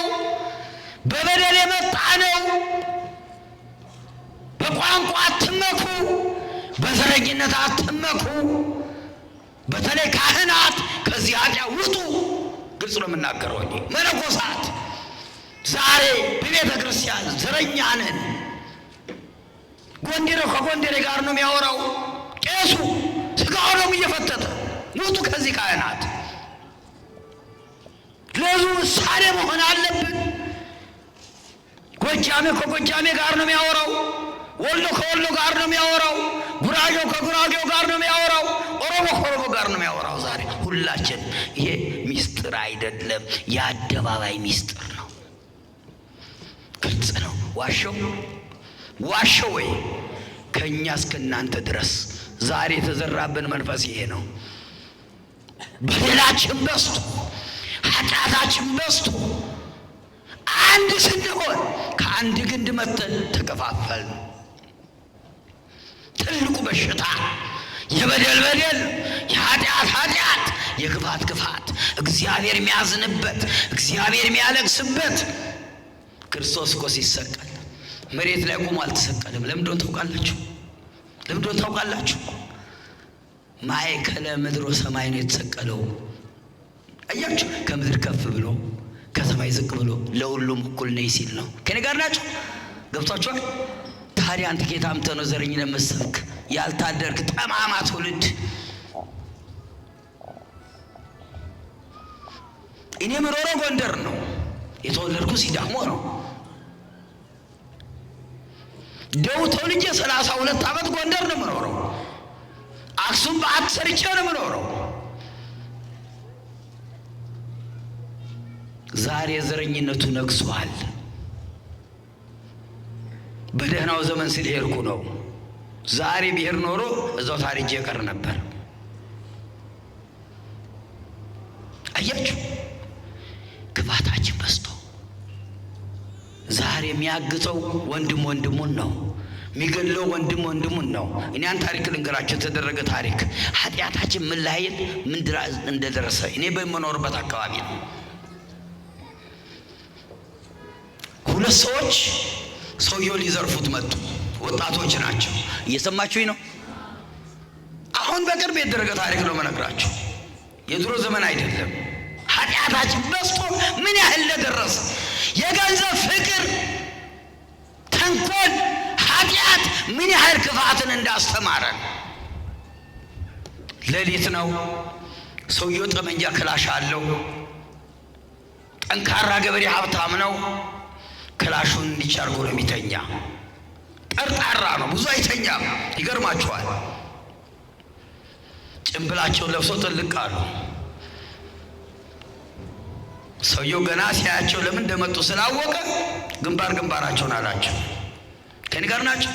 በበደል የመጣ ነው። በቋንቋ አትመኩ፣ በዘረኝነት አትመኩ። በተለይ ካህናት ከዚህ ኃጢአት ውጡ። ግልጽ ነው የምናገረው። እኔ መነኮሳት ዛሬ በቤተ ክርስቲያን ዘረኛ ነን። ጎንደሬው ከጎንደሬ ጋር ነው የሚያወራው። ቄሱ ስጋው ነው እየፈተተ። ውጡ ከዚህ ካህናት። ለሕዝቡ ምሳሌ መሆን አለብን። ጎጃሜ ከጎጃሜ ጋር ነው የሚያወራው። ወሎ ከወሎ ጋር ነው የሚያወራው። ጉራጌው ከጉራጌው ጋር ነው የሚያወራው። ኦሮሞ ከኦሮሞ ጋር ነው የሚያወራው። ዛሬ ሁላችን ይሄ ሚስጥር አይደለም፣ የአደባባይ ሚስጥር ነው። ግልጽ ነው። ዋሸው ዋሸው ወይ? ከእኛ እስከ እናንተ ድረስ ዛሬ የተዘራብን መንፈስ ይሄ ነው። በደላችን በዝቶ፣ ኃጢአታችን በዝቶ፣ አንድ ስንሆን ከአንድ ግንድ መጥተን ተከፋፈልን። ትልቁ በሽታ የበደል በደል፣ የኃጢአት ኃጢአት፣ የክፋት ክፋት፣ እግዚአብሔር የሚያዝንበት፣ እግዚአብሔር የሚያለቅስበት። ክርስቶስ እኮ ሲሰቀል መሬት ላይ ቆሞ አልተሰቀለም። ለምን እንደሆነ ታውቃላችሁ? ለምን እንደሆነ ታውቃላችሁ? ማእከለ ምድር ወሰማይ ነው የተሰቀለው። አያችሁ፣ ከምድር ከፍ ብሎ ከሰማይ ዝቅ ብሎ ለሁሉም እኩል ነኝ ሲል ነው። ከኔ ጋር ናቸው? ገብቷችኋል? ታዲያ አንተ ከየት አምጥተህ ነው ዘረኝነት የምትሰብክ? ያልታደርክ ጠማማ ትውልድ። እኔ የምኖረው ጎንደር ነው፣ የተወለድኩ ሲዳሞ ነው። ደቡብ ተወልጄ 32 ዓመት ጎንደር ነው የምኖረው። አክሱም በዓት ሰርቼ ነው የምኖረው። ዛሬ ዘረኝነቱ ነግሷል። በደህናው ዘመን ስለሄድኩ ነው። ዛሬ ብሄር ኖሮ እዛው ታሪጄ ቀር ነበር። አያችሁ፣ ክፋታችን በዝቶ ዛሬ የሚያግተው ወንድም ወንድሙን ነው፣ የሚገድለው ወንድም ወንድሙን ነው። እኔ አንድ ታሪክ ልንገራችሁ፣ የተደረገ ታሪክ፣ ኃጢአታችን ምን ላይ ምን እንደደረሰ። እኔ በምኖርበት አካባቢ ነው። ሁለት ሰዎች ሰውየው ሊዘርፉት መጡ። ወጣቶች ናቸው። እየሰማችሁኝ ነው? አሁን በቅርብ የተደረገ ታሪክ ነው የምነግራችሁ። የድሮ ዘመን አይደለም። ኃጢአታችን በዝቶ ምን ያህል እንደደረሰ፣ የገንዘብ ፍቅር፣ ተንኮል፣ ኃጢአት ምን ያህል ክፋትን እንዳስተማረን። ሌሊት ነው። ሰውየው ጠመንጃ ክላሽ አለው። ጠንካራ ገበሬ ሀብታም ነው። ክላሹን እንዲች አድርጎ ነው የሚተኛ። ጠርጣራ ነው፣ ብዙ አይተኛም። ይገርማችኋል። ጭንብላቸውን ለብሰው ጥልቅ አሉ። ሰውየው ገና ሲያያቸው ለምን እንደመጡ ስላወቀ ግንባር ግንባራቸውን አላቸው። ከኔ ጋር ናቸው።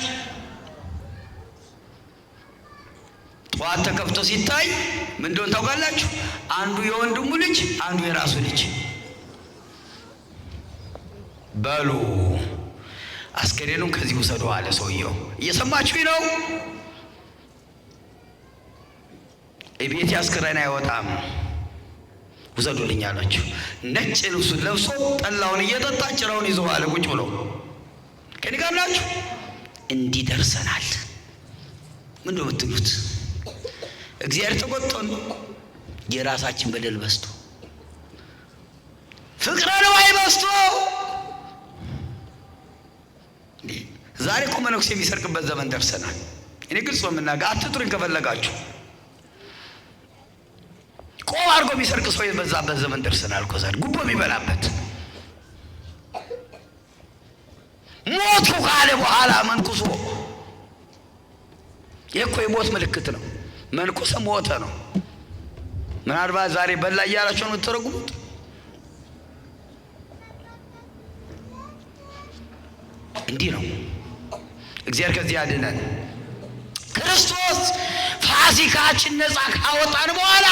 ጠዋት ተከፍቶ ሲታይ ምን እንደሆነ ታውቃላችሁ? አንዱ የወንድሙ ልጅ፣ አንዱ የራሱ ልጅ። በሉ አስከሬኑን ከዚህ ውሰዱ አለ ሰውየው። እየሰማችሁ ነው? እቤት አስከሬን አይወጣም፣ ውሰዱልኝ አላቸው። ነጭ ልብሱን ለብሶ ጠላውን እየጠጣ ጭራውን ይዞ አለ ቁጭ ብሎ። ከኔ ጋር ናችሁ? እንዲህ ደርሰናል። ምንድን ነው የምትሉት? እግዚአብሔር ተቆጥቶን የራሳችን በደል በዝቶ ፍቅረ ንዋይ በዝቶ። ዛሬ እኮ መነኩሴ የሚሰርቅበት ዘመን ደርሰናል። እኔ ግልጽ ነው የምናገር፣ አትጥሩኝ ከፈለጋችሁ። ቆብ አድርጎ የሚሰርቅ ሰው የበዛበት ዘመን ደርሰናል እኮ ዛሬ። ጉቦ የሚበላበት፣ ሞቱ ካለ በኋላ መንኩሶ። ይህ እኮ የሞት ምልክት ነው። መንኩሰ ሞተ ነው። ምናልባት ዛሬ በላ እያላችሁ ነው የምትተረጉሙት። እንዲህ ነው። እግዚአብሔር ከዚህ ያድነን። ክርስቶስ ፋሲካችን ነፃ ካወጣን በኋላ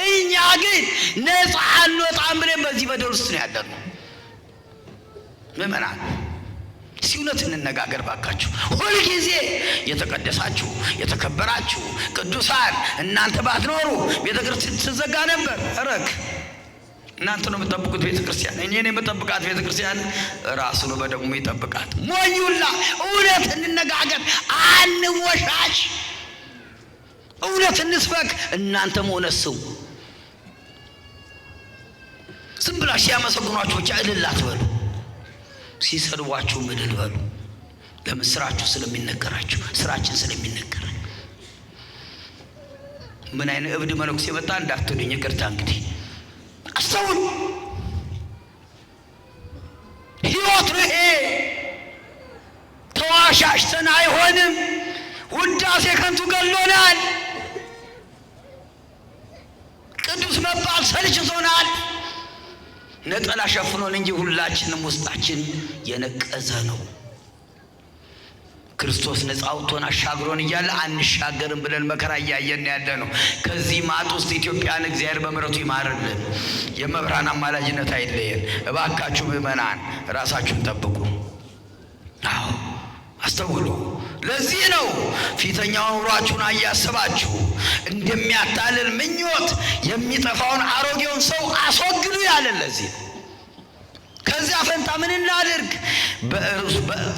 እኛ ግን ነፃ አንወጣም ብለን በዚህ በደል ውስጥ ነው ያለነው። ምዕመናን፣ እስኪ እውነት እንነጋገር ባካችሁ። ሁልጊዜ የተቀደሳችሁ የተከበራችሁ ቅዱሳን እናንተ ባትኖሩ ቤተ ክርስቲያን ትዘጋ ነበር። ረክ እናንተ ነው የምጠብቁት ቤተ ክርስቲያን። እኔ ነው የምጠብቃት ቤተ ክርስቲያን፣ ራሱ ነው በደሙ ይጠብቃት። ሞኙላ እውነት እንነጋገር፣ አንወሻሽ፣ እውነት እንስበክ። እናንተም እውነት ስሙ። ዝም ብላችሁ ሲያመሰግኗችሁ ብቻ እልል አትበሉ። ሲሰድቧችሁም እልል በሉ። ለምን? ስራችሁ ስለሚነገራችሁ፣ ስራችን ስለሚነገረን። ምን አይነት እብድ መነኩሴ መጣ እንዳትሉኝ፣ ይቅርታ እንግዲህ አስተውሉ። ህይወት ነው ይሄ። ተዋሻሽተን አይሆንም። ውዳሴ ከንቱ ገሎናል። ቅዱስ መባል ሰልችቶናል። ነጠላ ሸፍኖን እንጂ ሁላችንም ውስጣችን የነቀዘ ነው። ክርስቶስ ነፃ አውጥቶን አሻግሮን እያለ አንሻገርም ብለን መከራ እያየን ያለ ነው። ከዚህ ማጥ ውስጥ ኢትዮጵያን እግዚአብሔር በምሕረቱ ይማርልን። የመብራን አማላጅነት አይለየን። እባካችሁ ምዕመናን ራሳችሁን ጠብቁ። አዎ አስተውሉ። ለዚህ ነው ፊተኛውን ኑሯችሁን እያሰባችሁ እንደሚያታልል ምኞት የሚጠፋውን አሮጌውን ሰው አስወግዱ ያለን ለዚህ ነው። ከዚያ ፈንታ ምን እናድርግ?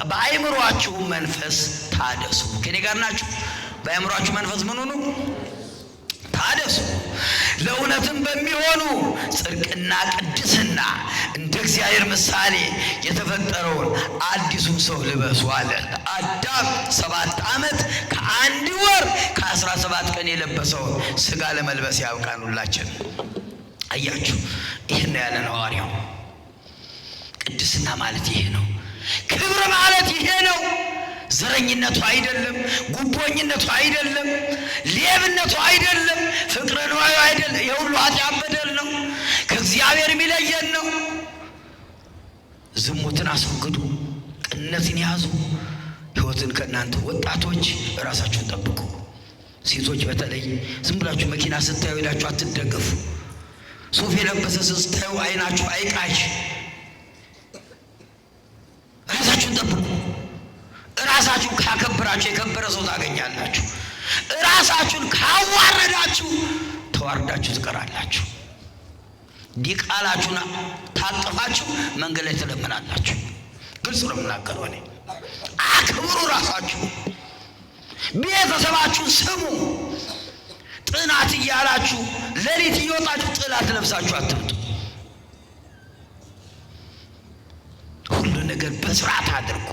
በአእምሯችሁ መንፈስ ታደሱ። ከኔ ጋር ናችሁ? በአእምሯችሁ መንፈስ ምን ሁኑ? ታደሱ። ለእውነትም በሚሆኑ ጽድቅና ቅድስና እንደ እግዚአብሔር ምሳሌ የተፈጠረውን አዲሱን ሰው ልበሱ አለ። አዳም 7 ዓመት ከ1 ወር ከ17 ቀን የለበሰውን ስጋ ለመልበስ ያብቃን ሁላችን። አያችሁ፣ ይህን ነው ያለን ሐዋርያው። ቅድስና ማለት ይሄ ነው። ክብር ማለት ይሄ ነው። ዘረኝነቱ አይደለም፣ ጉቦኝነቱ አይደለም፣ ሌብነቱ አይደለም፣ ፍቅረ ንዋዩ አይደለም። የሁሉ ኃጢአት በደል ነው፣ ከእግዚአብሔር የሚለየን ነው። ዝሙትን አስወግዱ፣ ቅንነትን ያዙ። ሕይወትን ከእናንተ ወጣቶች ራሳችሁን ጠብቁ። ሴቶች በተለይ ዝም ብላችሁ መኪና ስታዩ ሄዳችሁ አትደገፉ። ሱፍ የለበሰ ስታዩ አይናችሁ አይቃዥ። ራሳችሁን ጠብቁ። ራሳችሁን ካከበራችሁ የከበረ ሰው ታገኛላችሁ። ራሳችሁን ካዋረዳችሁ ተዋርዳችሁ ትቀራላችሁ። ዲቃላችሁን ታቅፋችሁ መንገድ ላይ ትለምናላችሁ። ግልጽ ነው የምናገረው እኔ። አክብሩ ራሳችሁ፣ ቤተሰባችሁን ስሙ። ጥናት እያላችሁ ሌሊት እየወጣችሁ ጥላት ለብሳችሁ አትምጡ። ሁሉ ነገር በስርዓት አድርጉ።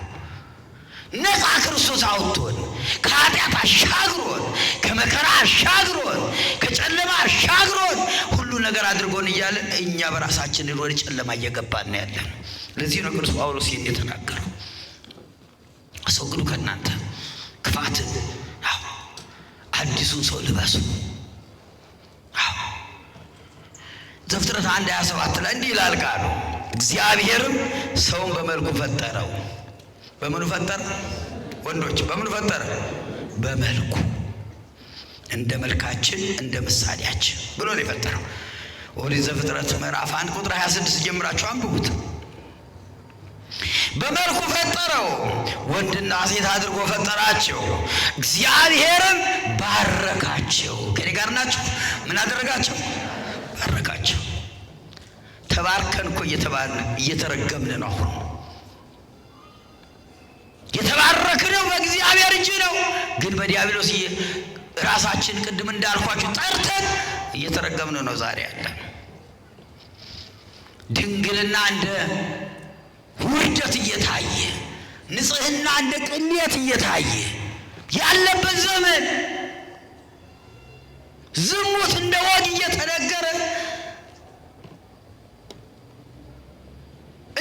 ነፃ ክርስቶስ አውጥቶን ከኃጢአት አሻግሮን ከመከራ አሻግሮን ከጨለማ አሻግሮን ሁሉ ነገር ነገር አድርጎን እያለ እኛ በራሳችን ወደ ጨለማ እየገባን ነው ያለን። ለዚህ ነው ቅዱስ ጳውሎስ ይህን የተናገረው፣ አስወግዱ ከእናንተ ክፋትን፣ አዲሱን ሰው ልበሱ። ዘፍጥረት 1:27 ላይ እንዲህ ይላል ቃሉ፣ እግዚአብሔርም ሰውን በመልኩ ፈጠረው። በምኑ ፈጠረ? ወንዶች በምኑ ፈጠረ? በመልኩ፣ እንደ መልካችን እንደ ምሳሌያችን ብሎ ነው የፈጠረው። ኦሪት ዘፍጥረት ምዕራፍ 1 ቁጥር 26 ጀምራችሁ አንብቡት። በመልኩ ፈጠረው፣ ወንድና ሴት አድርጎ ፈጠራቸው። እግዚአብሔርም ባረካቸው። ከኔ ጋር ናቸው። ምን አደረጋቸው? ባረካቸው። ተባርከን እኮ እየተባልን እየተረገምን ነው። አሁን የተባረክነው በእግዚአብሔር እጅ ነው፣ ግን በዲያብሎስ ራሳችን ቅድም እንዳልኳችሁ ጠርተን እየተረገምን ነው ዛሬ ያለን። ድንግልና እንደ ውርደት እየታየ፣ ንጽህና እንደ ቅሌት እየታየ ያለበት ዘመን፣ ዝሙት እንደ ወግ እየተነገረ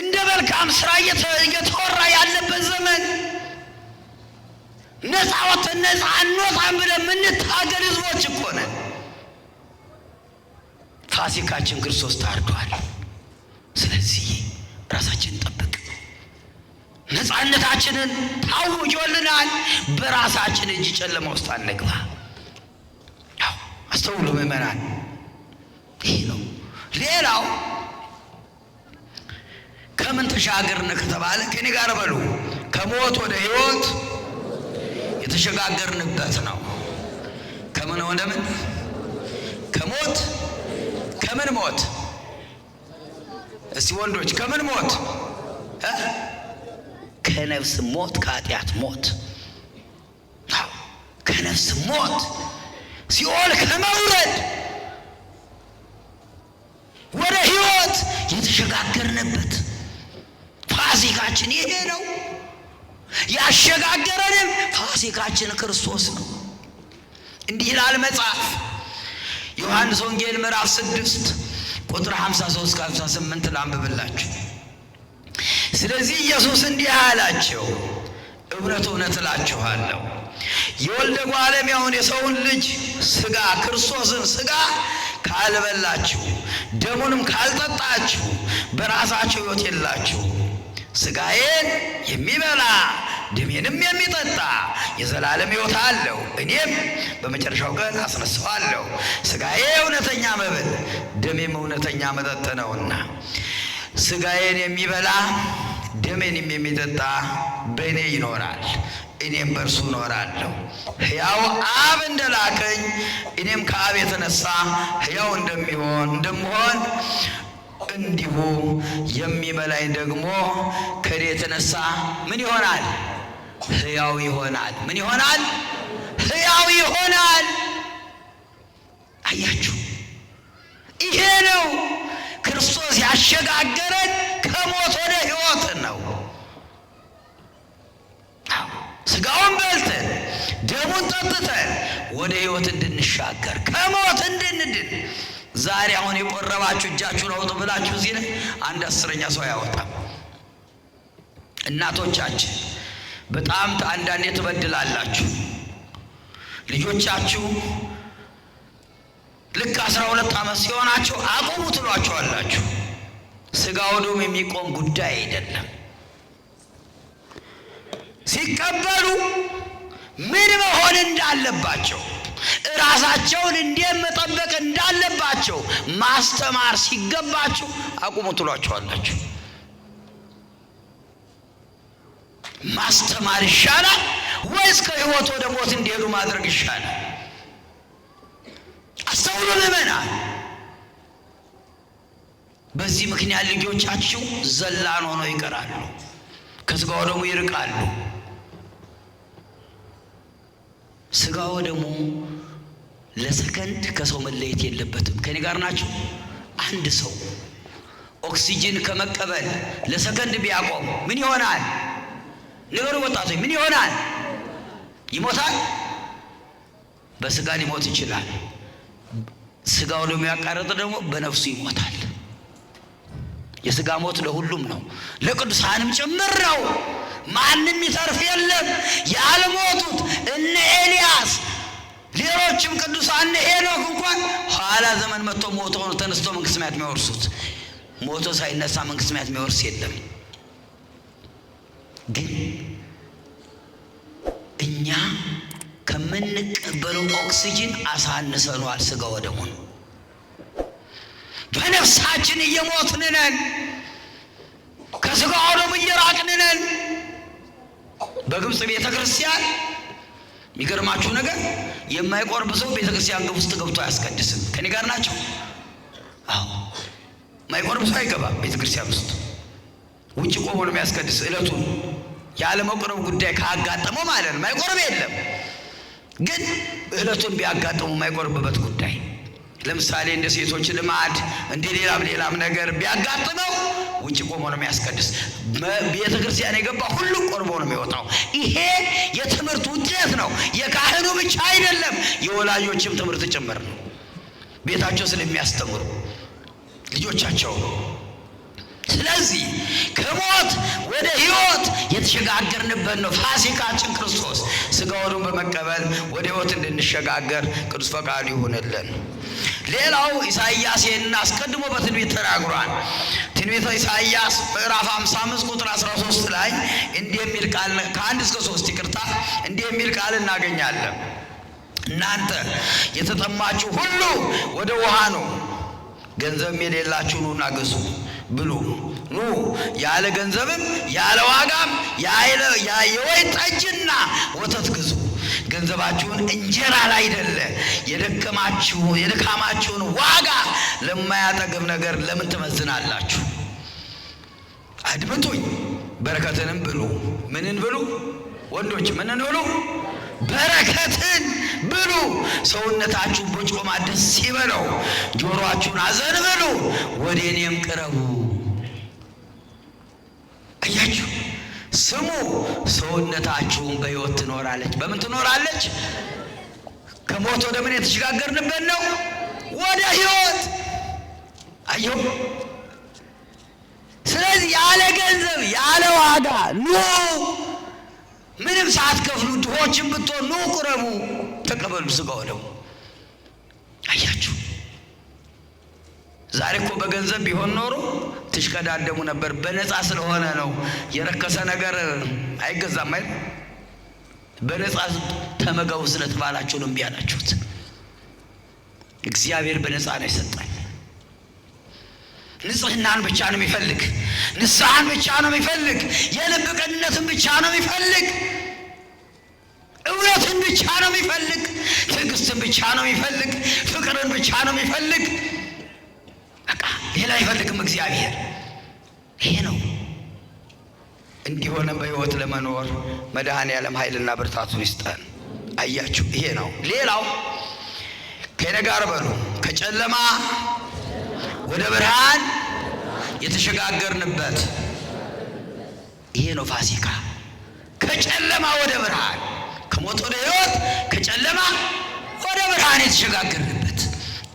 እንደ መልካም ስራ እየተወራ ያለበት ዘመን፣ ነፃ ወጥተን ነፃ አንወጣም ብለን የምንታገል ህዝቦች እኮ ነን። ፋሲካችን ክርስቶስ ታርዷል። ስለዚህ ራሳችንን ጠብቅ። ነፃነታችንን ታውጆልናል። በራሳችን እጅ ጨለማ ውስጥ አንግባ። አስተውሉ ምዕመናን፣ ይህ ነው። ሌላው ከምን ተሻገርን ከተባለ ከኔ ጋር በሉ፣ ከሞት ወደ ህይወት የተሸጋገርንበት ነው። ከምን ወደ ምን? ከሞት ከምን ሞት? እስቲ ወንዶች ከምን ሞት? ከነፍስ ሞት፣ ከኃጢአት ሞት፣ ከነፍስ ሞት፣ ሲኦል ከመውረድ ወደ ህይወት የተሸጋገርንበት ፋሲካችን ይሄ ነው። ያሸጋገረንም ፋሲካችን ክርስቶስ ነው። እንዲህ ይላል መጽሐፍ ዮሐንስ ወንጌል ምዕራፍ 6 ቁጥር 53 58 ላንብብላችሁ። ስለዚህ ኢየሱስ እንዲህ አላቸው፣ እውነት እውነት እላችኋለሁ የወልደ እጓለ እመሕያውን የሰውን ልጅ ሥጋ ክርስቶስን ሥጋ ካልበላችሁ ደሙንም ካልጠጣችሁ በራሳችሁ ሕይወት የላችሁ። ሥጋዬን የሚበላ ደሜንም የሚጠጣ የዘላለም ሕይወት አለው፣ እኔም በመጨረሻው ቀን አስነሣዋለሁ። ሥጋዬ እውነተኛ መብል ደሜም እውነተኛ መጠጥ ነውና ሥጋዬን የሚበላ ደሜንም የሚጠጣ በእኔ ይኖራል፣ እኔም በእርሱ እኖራለሁ። ሕያው አብ እንደላከኝ እኔም ከአብ የተነሳ ሕያው እንደምሆን እንዲሁ የሚበላኝ ደግሞ ከእኔ የተነሳ ምን ይሆናል? ሕያው ይሆናል። ምን ይሆናል? ሕያው ይሆናል። አያችሁ፣ ይሄ ነው ክርስቶስ ያሸጋገረን ከሞት ወደ ሕይወት ነው። ሥጋውን በልተን ደሙን ጠጥተን ወደ ሕይወት እንድንሻገር ከሞት እንድንድን። ዛሬ አሁን የቆረባችሁ እጃችሁን አውጡ ብላችሁ እዚህ ላይ አንድ 10ኛ ሰው አያወጣም። እናቶቻችን በጣም አንዳንዴ ትበድላላችሁ። ልጆቻችሁ ልክ 12 ዓመት ሲሆናቸው አቁሙ ትሏቸዋላችሁ። ሥጋው ደሙ የሚቆም ጉዳይ አይደለም። ሲቀበሉ ምን መሆን እንዳለባቸው ራሳቸውን እንዴት መጠበቅ እንዳለባቸው ማስተማር ሲገባቸው አቁሙ ትሏቸዋላችሁ። ማስተማር ይሻላል ወይስ ከሕይወት ወደ ሞት እንዲሄዱ ማድረግ ይሻላል? አስተውሉ ምዕመናን። በዚህ ምክንያት ልጆቻችሁ ዘላን ሆነው ይቀራሉ፣ ከሥጋው ደሙ ይርቃሉ። ሥጋው ደሙ ለሰከንድ ከሰው መለየት የለበትም። ከኔ ጋር ናቸው። አንድ ሰው ኦክሲጅን ከመቀበል ለሰከንድ ቢያቆም ምን ይሆናል? ንገሩ ወጣቶች፣ ምን ይሆናል? ይሞታል። በስጋ ሊሞት ይችላል። ስጋው ደግሞ ያቋረጠ ደግሞ በነፍሱ ይሞታል። የስጋ ሞት ለሁሉም ነው፣ ለቅዱሳንም ጭምር ነው። ማንም ይተርፍ የለም። ያልሞቱት እነ ኤልያስ ሌሎችም ቅዱሳን እነ ሄኖክ እንኳን ኋላ ዘመን መጥቶ ሞቶ ነው ተነስቶ መንግሥተ ሰማያት የሚወርሱት። ሞቶ ሳይነሳ መንግሥተ ሰማያት የሚወርስ የለም። ግን እኛ ከምንቀበለው ኦክሲጅን አሳንሰኗል ስጋ ወደሙን። በነፍሳችን እየሞትን ነን። ከስጋ ወደሙ እየራቅን ነን። በግብፅ ቤተ ክርስቲያን የሚገርማችሁ ነገር የማይቆርብ ሰው ቤተ ክርስቲያን ውስጥ ገብቶ አያስቀድስም። ከኔ ጋር ናቸው? አዎ፣ የማይቆርብ ሰው አይገባም ቤተ ክርስቲያን ውስጥ። ውጭ ቆሞ ነው የሚያስቀድስ። ዕለቱን ያለመቁረብ ጉዳይ ካጋጠመው ማለት ነው። ማይቆርብ የለም፣ ግን ዕለቱን ቢያጋጥመው የማይቆርብበት ጉዳይ ለምሳሌ እንደ ሴቶች ልማድ እንደ ሌላም ሌላም ነገር ቢያጋጥመው ውጭ ቆሞ ነው የሚያስቀድስ። ቤተ ክርስቲያን የገባ ሁሉ ቆርቦ ነው የሚወጣው። ይሄ የትምህርት ውጤት ነው። የካህኑ ብቻ አይደለም፣ የወላጆችም ትምህርት ጭምር ነው። ቤታቸው ስለሚያስተምሩ ልጆቻቸው። ስለዚህ ከሞት ወደ ሕይወት የተሸጋገርንበት ነው ፋሲካችን ክርስቶስ። ስጋውን በመቀበል ወደ ሕይወት እንድንሸጋገር ቅዱስ ፈቃዱ ይሁንልን። ሌላው ኢሳይያስ ይህንን አስቀድሞ በትንቢት ተናግሯል። ትንቢተ ኢሳይያስ ምዕራፍ 55 ቁጥር 13 ላይ እንዲህ የሚል ቃል፣ ከ1 እስከ 3 ይቅርታ፣ እንዲህ የሚል ቃል እናገኛለን። እናንተ የተጠማችሁ ሁሉ ወደ ውሃ ነው፣ ገንዘብም የሌላችሁ ኑና ግዙ ብሉ። ኑ ያለ ገንዘብም ያለ ዋጋም የወይን ጠጅና ወተት ግዙ። ገንዘባችሁን እንጀራ ላይ አይደለ፣ የድካማችሁን ዋጋ ለማያጠግብ ነገር ለምን ትመዝናላችሁ? አድምጡኝ፣ በረከትንም ብሉ። ምንን ብሉ? ወንዶች ምንን ብሉ? በረከትን ብሉ። ሰውነታችሁን በጮማ ደስ ይበለው፣ ጆሮአችሁን አዘንብሉ፣ ወደ እኔም ቅረቡ። አያችሁ፣ ስሙ፣ ሰውነታችሁን በሕይወት ትኖራለች። በምን ትኖራለች? ከሞት ወደ ምን የተሸጋገርንበት ነው? ወደ ሕይወት። አየሁ። ስለዚህ ያለ ገንዘብ ያለ ዋጋ ኑ፣ ምንም ሳትከፍሉ ድሆችን ብትሆን ኑ ቁረቡ፣ ተቀበሉ ስጋው ደግሞ። አያችሁ፣ ዛሬ እኮ በገንዘብ ቢሆን ኖሮ ትሽቀዳደሙ ነበር። በነፃ ስለሆነ ነው። የረከሰ ነገር አይገዛም አይደል? በነፃ ተመገቡ ስለተባላችሁ ነው እምቢ ያላችሁት። እግዚአብሔር በነፃ ነው የሰጠን። ንጽህናን ብቻ ነው የሚፈልግ። ንስሐን ብቻ ነው የሚፈልግ። የልብ ቅንነትን ብቻ ነው የሚፈልግ። እውነትን ብቻ ነው የሚፈልግ። ትዕግስትን ብቻ ነው የሚፈልግ። ፍቅርን ብቻ ነው የሚፈልግ። በቃ ሌላ አይፈልግም እግዚአብሔር። ይሄ ነው እንዲሆነ በሕይወት ለመኖር መድኃኔዓለም ኃይልና ብርታቱን ይስጠን። አያችሁ፣ ይሄ ነው። ሌላው ከእኔ ጋር በሉ፣ ከጨለማ ወደ ብርሃን የተሸጋገርንበት ይሄ ነው ፋሲካ። ከጨለማ ወደ ብርሃን፣ ከሞት ወደ ሕይወት፣ ከጨለማ ወደ ብርሃን የተሸጋገርንበት።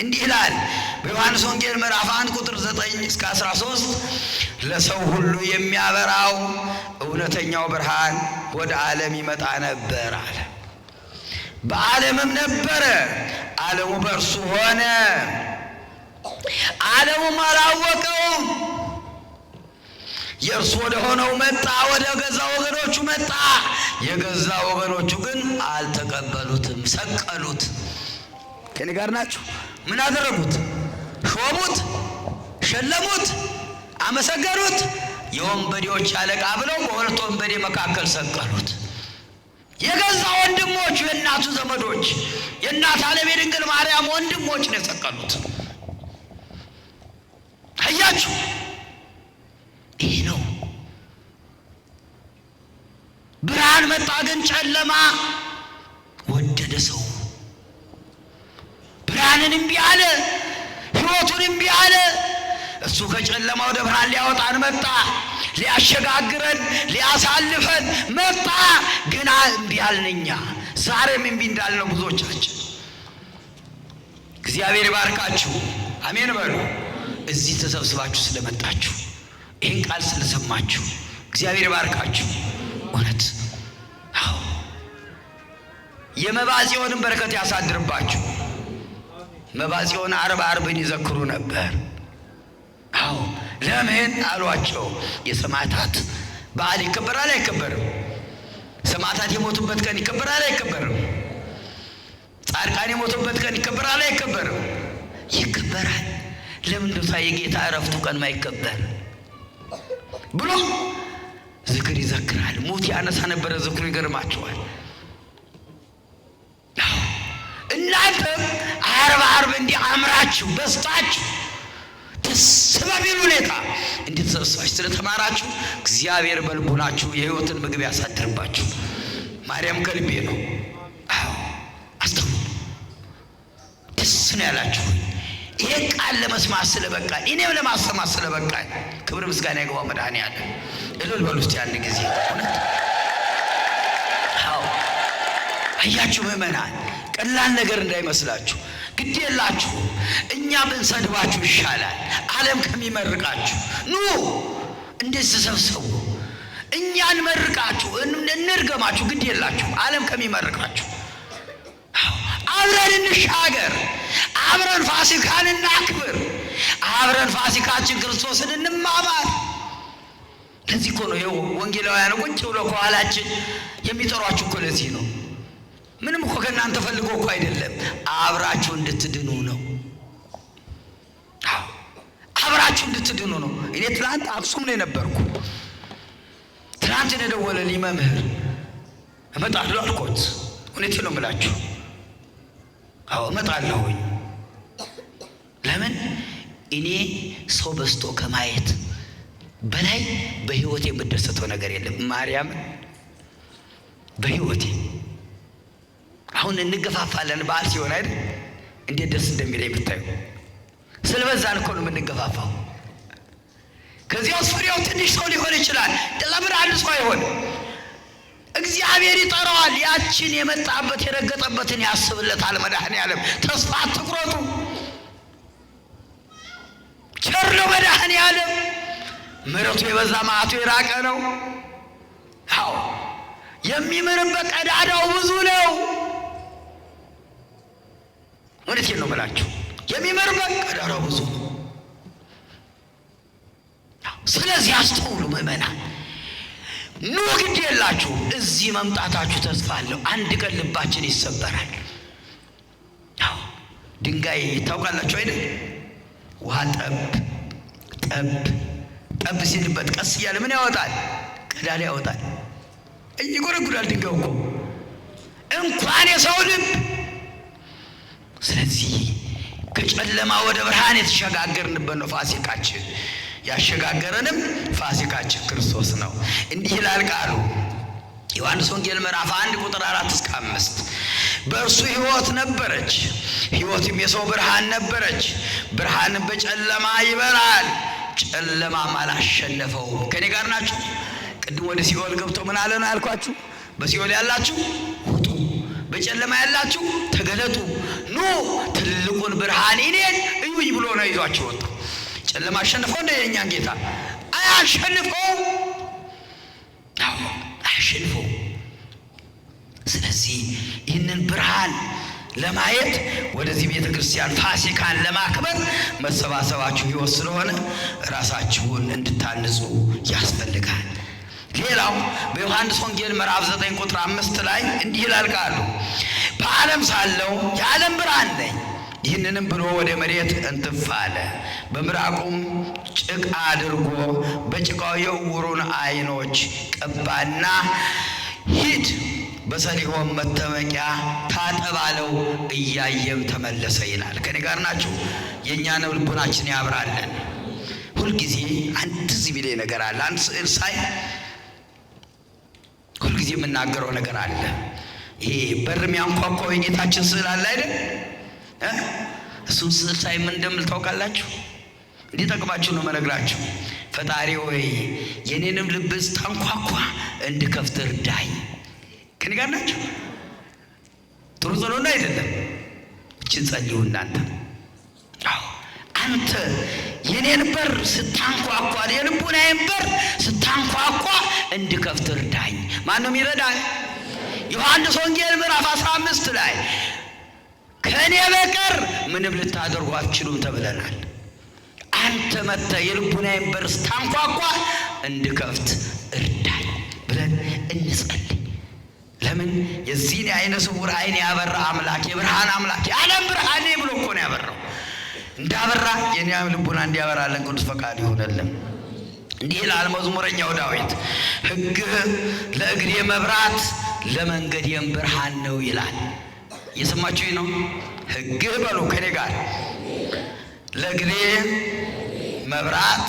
እንዲህ ይላል በዮሐንስ ወንጌል ምዕራፍ 1 ቁጥር 9 እስከ 13፣ ለሰው ሁሉ የሚያበራው እውነተኛው ብርሃን ወደ ዓለም ይመጣ ነበር አለ። በዓለምም ነበረ፣ ዓለሙ በእርሱ ሆነ፣ ዓለሙም አላወቀውም። የእርሱ ወደ ሆነው መጣ፣ ወደ ገዛ ወገኖቹ መጣ። የገዛ ወገኖቹ ግን አልተቀበሉትም፣ ሰቀሉት። ከኔ ጋር ናችሁ? ምን አደረጉት? ሾሙት፣ ሸለሙት፣ አመሰገኑት። የወንበዴዎች አለቃ ብለው በሁለት ወንበዴ መካከል ሰቀሉት። የገዛ ወንድሞቹ፣ የእናቱ ዘመዶች፣ የእናት ዓለም የድንግል ማርያም ወንድሞች ነው የሰቀሉት። አያችሁ፣ ይህ ነው ብርሃን መጣ፣ ግን ጨለማ ወደደ ሰው። ብርሃንን እምቢ አለ፣ ሕይወቱን እምቢ አለ። እሱ ከጨለማ ወደ ብርሃን ሊያወጣን መጣ፣ ሊያሸጋግረን፣ ሊያሳልፈን መጣ። ግን እምቢ አልን እኛ። ዛሬም እምቢ እንዳልነው ብዙዎቻችን። እግዚአብሔር ይባርካችሁ። አሜን በሉ። እዚህ ተሰብስባችሁ ስለመጣችሁ፣ ይህን ቃል ስለሰማችሁ እግዚአብሔር ይባርካችሁ። እውነት አዎ፣ የመባ ጽዮንን በረከት ያሳድርባችሁ። መባ ጽዮን ዓርብ ዓርብን ይዘክሩ ነበር። አዎ፣ ለምን አሏቸው? የሰማዕታት በዓል ይከበራል አይከበርም? ሰማዕታት የሞቱበት ቀን ይከበራል አይከበርም? ጻድቃን የሞቱበት ቀን ይከበራል አይከበርም? ይከበራል። ለምን ነው የጌታ እረፍቱ ቀን ማይከበር ብሎ ዝክር ይዘክራል። ሙት ያነሳ ነበረ ዝክሩ፣ ይገርማቸዋል። እናንተም ዓርብ ዓርብ እንዲህ አምራችሁ በስታችሁ ደስ በሚል ሁኔታ እንዲህ ተሰብስባችሁ ስለተማራችሁ እግዚአብሔር በልቡናችሁ የሕይወትን ምግብ ያሳድርባችሁ። ማርያም ከልቤ ነው። አዎ አስተውሉ። ደስ ነው ያላችሁ። ይሄ ቃል ለመስማት ስለበቃኝ፣ እኔም ለማሰማት ስለበቃኝ ክብር ምስጋና ይግባው መድኃኔዓለም። እልል በሉ እስቲ አንድ ጊዜ እውነት። አዎ አያችሁ ምዕመናን፣ ቀላል ነገር እንዳይመስላችሁ። ግድ የላችሁ፣ እኛ ብንሰድባችሁ ይሻላል ዓለም ከሚመርቃችሁ። ኑ እንዴት ተሰብሰቡ፣ እኛ እንመርቃችሁ፣ እንርገማችሁ። ግድ የላችሁ ዓለም ከሚመርቃችሁ። አብረን እንሻገር፣ አብረን ፋሲካን እናክብር፣ አብረን ፋሲካችን ክርስቶስን እንማማር። ለዚህ እኮ ነው ይኸው ወንጌላውያን ቁጭ ብሎ ከኋላችን የሚጠሯችሁ እኮ ለዚህ ነው። ምንም እኮ ከእናንተ ፈልጎ እኮ አይደለም፣ አብራችሁ እንድትድኑ ነው። አብራችሁ እንድትድኑ ነው። እኔ ትናንት አክሱም ነው የነበርኩ። ትናንት ነው የደወለልኝ መምህር፣ እመጣለሁ አልኮት። እውነቴን ነው የምላችሁ። አዎ እመጣለሁኝ። ለምን እኔ ሰው በዝቶ ከማየት በላይ በህይወቴ የምደሰተው ነገር የለም። ማርያምን በህይወቴ አሁን እንገፋፋለን። በዓል ሲሆን አይደል እንዴት ደስ እንደሚለኝ ብታዩ። ስለበዛን እኮ ነው የምንገፋፋው። ከዚያው ፍሬው ትንሽ ሰው ሊሆን ይችላል። ለምን አንድ ሰው አይሆንም? እግዚአብሔር ይጠራዋል። ያችን የመጣበት የረገጠበትን ያስብለታል። መድኃኔዓለም ተስፋ አትቁረጡ። ቸር ነው መድኃኔዓለም። ምሕረቱ የበዛ መዓቱ የራቀ ነው። አዎ የሚምርበት ቀዳዳው ብዙ ነው። እውነቴን ነው የምላችሁ፣ የሚምርበት ቀዳዳው ብዙ ነው። ስለዚህ አስተውሉ ምዕመናን፣ ኑ ግድ የላችሁ። እዚህ መምጣታችሁ ተስፋ አለው። አንድ ቀን ልባችን ይሰበራል። አዎ ድንጋይ ታውቃላችሁ አይደል? ውሃ ጠብ ጠብ ጠብ ሲልበት ቀስ እያለ ምን ያወጣል? ቀዳዳ ያወጣል። ይጎረጉዳል ድንጋዩ እኮ እንኳን የሰው ልብ። ስለዚህ ከጨለማ ወደ ብርሃን የተሸጋገርንበት ነው ፋሲካችን። ያሸጋገረንም ፋሲካችን ክርስቶስ ነው። እንዲህ ይላል ቃሉ ዮሐንስ ወንጌል ምዕራፍ 1 ቁጥር 4 እስከ 5፣ በእርሱ ሕይወት ነበረች፣ ሕይወትም የሰው ብርሃን ነበረች። ብርሃንም በጨለማ ይበራል፣ ጨለማም አላሸነፈውም። ከኔ ጋር ናችሁ? ቅድም ወደ ሲኦል ገብቶ ምን አለ ነው ያልኳችሁ? በሲኦል ያላችሁ ውጡ፣ በጨለማ ያላችሁ ተገለጡ፣ ኑ ትልቁን ብርሃን እኔን እዩኝ ብሎ ነው ይዟችሁ ወጣ። ጨለማ አሸንፈው እንደ የእኛን ጌታ አያሸንፈው፣ አያሸንፈው። ስለዚህ ይህንን ብርሃን ለማየት ወደዚህ ቤተ ክርስቲያን ፋሲካን ለማክበር መሰባሰባችሁ ሕይወት ስለሆነ ራሳችሁን እንድታንጹ ያስፈልጋል። ሌላው በዮሐንስ ወንጌል ምዕራፍ 9 ቁጥር 5 ላይ እንዲህ ይላል ቃሉ፣ በዓለም ሳለሁ የዓለም ብርሃን ነኝ። ይህንንም ብሎ ወደ መሬት እንትፍ አለ፣ በምራቁም ጭቃ አድርጎ በጭቃው የዕውሩን ዓይኖች ቀባና ሂድ በሰሊሆም መጠመቂያ ታጠብ አለው። እያየም ተመለሰ ይላል። ከኔ ጋር ናችሁ? የእኛንም ልቦናችን ያብራለን። ሁልጊዜ አንድ ትዝ የሚለኝ ነገር አለ። አንድ ስዕል ሳይ ሁልጊዜ የምናገረው ነገር አለ። ይሄ በር የሚያንኳኳው የጌታችን ስዕል አለ አይደል? እሱን ስዕል ሳይ ምን እንደምል ታውቃላችሁ? እንዲጠቅማችሁ ነው መነግራችሁ። ፈጣሪ ወይ የኔንም ልብ ታንኳኳ እንድከፍት እርዳኝ። ከኔ ጋር ናችሁ? ጥሩ ጸሎት ነው አይደለም? እችን ጸልዩ እናንተ። አዎ አንተ የኔን በር ስታንኳኳ፣ የልቡናዬን በር ስታንኳኳ እንድከፍት እርዳኝ። ማነው ይረዳል? ዮሐንስ ወንጌል ምዕራፍ 15 ላይ ከእኔ በቀር ምንም ልታደርጉ አትችሉም ተብለናል። አንተ መጥተህ የልቡናዬን በር ስታንኳኳ እንድከፍት እርዳኝ ብለን እንጸልይ። ለምን የዚህን የዓይነ ስውር ዓይን ያበራ አምላክ፣ የብርሃን አምላክ፣ የዓለም ብርሃን ብሎ እኮ ነው ያበራው። እንዳበራ የእኛም ልቡና እንዲያበራለን ቅዱስ ፈቃድ ይሁንልን። እንዲህ ይላል መዝሙረኛው ዳዊት፣ ሕግህ ለእግሬ መብራት ለመንገዴም ብርሃን ነው ይላል። እየሰማችሁኝ ነው? ሕግህ በሉ ከኔ ጋር፣ ለእግሬ መብራት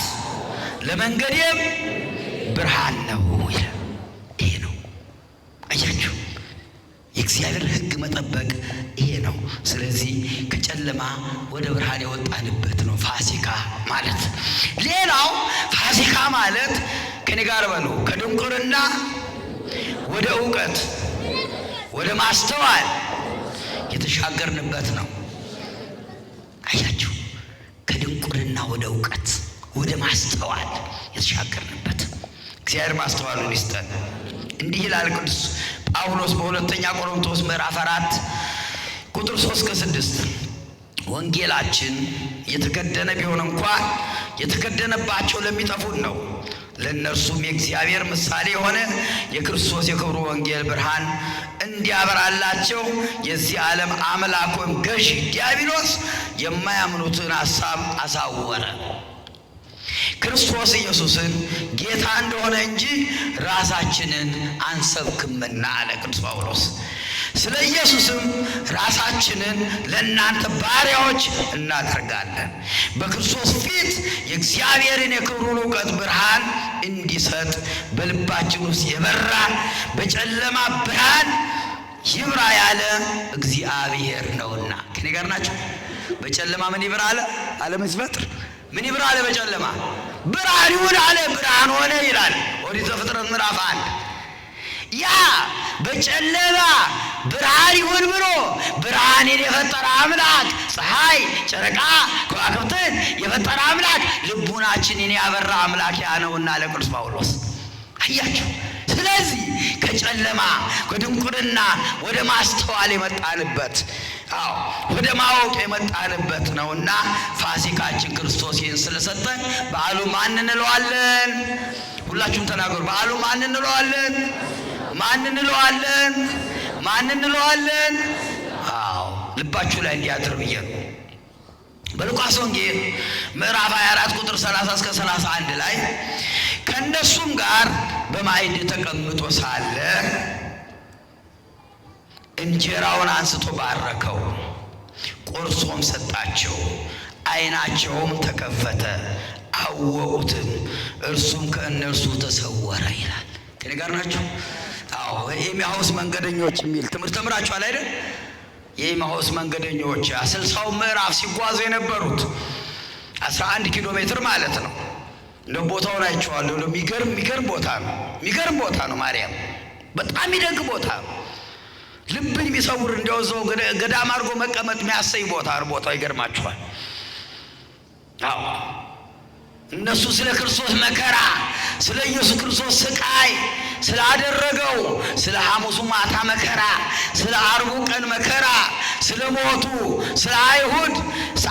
ለመንገዴም ብርሃን ነው ይላል። ይሄ ነው አያችሁ፣ የእግዚአብሔር ሕግ መጠበቅ ይሄ ነው። ስለዚህ ከጨለማ ወደ ብርሃን የወጣንበት ነው ፋሲካ ማለት። ሌላው ፋሲካ ማለት ከኔ ጋር በሉ፣ ከድንቁርና ወደ እውቀት ወደ ማስተዋል የተሻገርንበት ነው። አያችሁ፣ ከድንቁርና ወደ እውቀት ወደ ማስተዋል የተሻገርንበት። እግዚአብሔር ማስተዋሉን ይስጠን። እንዲህ ይላል ቅዱስ ጳውሎስ በሁለተኛ ቆሮንቶስ ምዕራፍ 4 ቁጥር 3 ከ6፣ ወንጌላችን የተከደነ ቢሆን እንኳ የተከደነባቸው ለሚጠፉት ነው። ለእነርሱም የእግዚአብሔር ምሳሌ የሆነ የክርስቶስ የክብሩ ወንጌል ብርሃን እንዲያበራላቸው የዚህ ዓለም አምላክ ወይም ገዢ ዲያብሎስ የማያምኑትን ሐሳብ አሳወረ። ክርስቶስ ኢየሱስን ጌታ እንደሆነ እንጂ ራሳችንን አንሰብክምና አለ ቅዱስ ጳውሎስ። ስለ ኢየሱስም ራሳችንን ለእናንተ ባሪያዎች እናደርጋለን፣ በክርስቶስ ፊት የእግዚአብሔርን የክብሩን እውቀት ብርሃን እንዲሰጥ በልባችን ውስጥ የበራ፣ በጨለማ ብርሃን ይብራ ያለ እግዚአብሔር ነውና። ከኔ ጋር ናቸው። በጨለማ ምን ይብራ አለ? ዓለምን ሲፈጥር ምን ይብራ አለ? በጨለማ ብርሃን ይሁን አለ፣ ብርሃን ሆነ ይላል ኦሪት ዘፍጥረት ምዕራፍ 1። ያ በጨለማ ብርሃን ይሁን ብሎ ብርሃንን የፈጠረ አምላክ፣ ፀሐይ፣ ጨረቃ፣ ከዋክብትን የፈጠረ አምላክ፣ ልቡናችንን ያበራ አምላክ ያ ነውና ለቅዱስ ጳውሎስ። አያችሁ። ስለዚህ ከጨለማ ከድንቁርና ወደ ማስተዋል የመጣንበት፣ አዎ ወደ ማወቅ የመጣንበት ነውና ፋሲካችን ክርስቶስ ይህን ስለሰጠን በዓሉ ማን እንለዋለን? ሁላችሁም ተናገሩ። በዓሉ ማን እንለዋለን? ማን እንለዋለን? ማን እንለዋለን? አዎ ልባችሁ ላይ እንዲያድር ብዬ ነው። በሉቃስ ወንጌል ምዕራፍ 24 ቁጥር 30 እስከ 31 ላይ ከእነሱም ጋር በማዕድ ተቀምጦ ሳለ እንጀራውን አንስቶ ባረከው፣ ቆርሶም ሰጣቸው። ዓይናቸውም ተከፈተ፣ አወቁትም፣ እርሱም ከእነርሱ ተሰወረ ይላል። ከኔ ጋር ናቸው? አዎ የኤማሁስ መንገደኞች የሚል ትምህርት ተምራችኋል አይደል? የኤማሁስ መንገደኞች 60ው ምዕራፍ ሲጓዙ የነበሩት 11 ኪሎ ሜትር ማለት ነው። እንደ ቦታውን አይቼዋለሁ። የሚገርም የሚገርም ቦታ ነው። የሚገርም ቦታ ነው። ማርያም በጣም የሚደንቅ ቦታ ነው። ልብን የሚሰውር፣ እንዲያው እዛው ገዳም አድርጎ መቀመጥ የሚያሰኝ ቦታ ነው። ቦታው ይገርማችኋል። አዎ እነሱ ስለ ክርስቶስ መከራ፣ ስለ ኢየሱስ ክርስቶስ ስቃይ፣ ስላደረገው፣ ስለ ሐሙሱ ማታ መከራ፣ ስለ ዓርቡ ቀን መከራ፣ ስለ ሞቱ፣ ስለ አይሁድ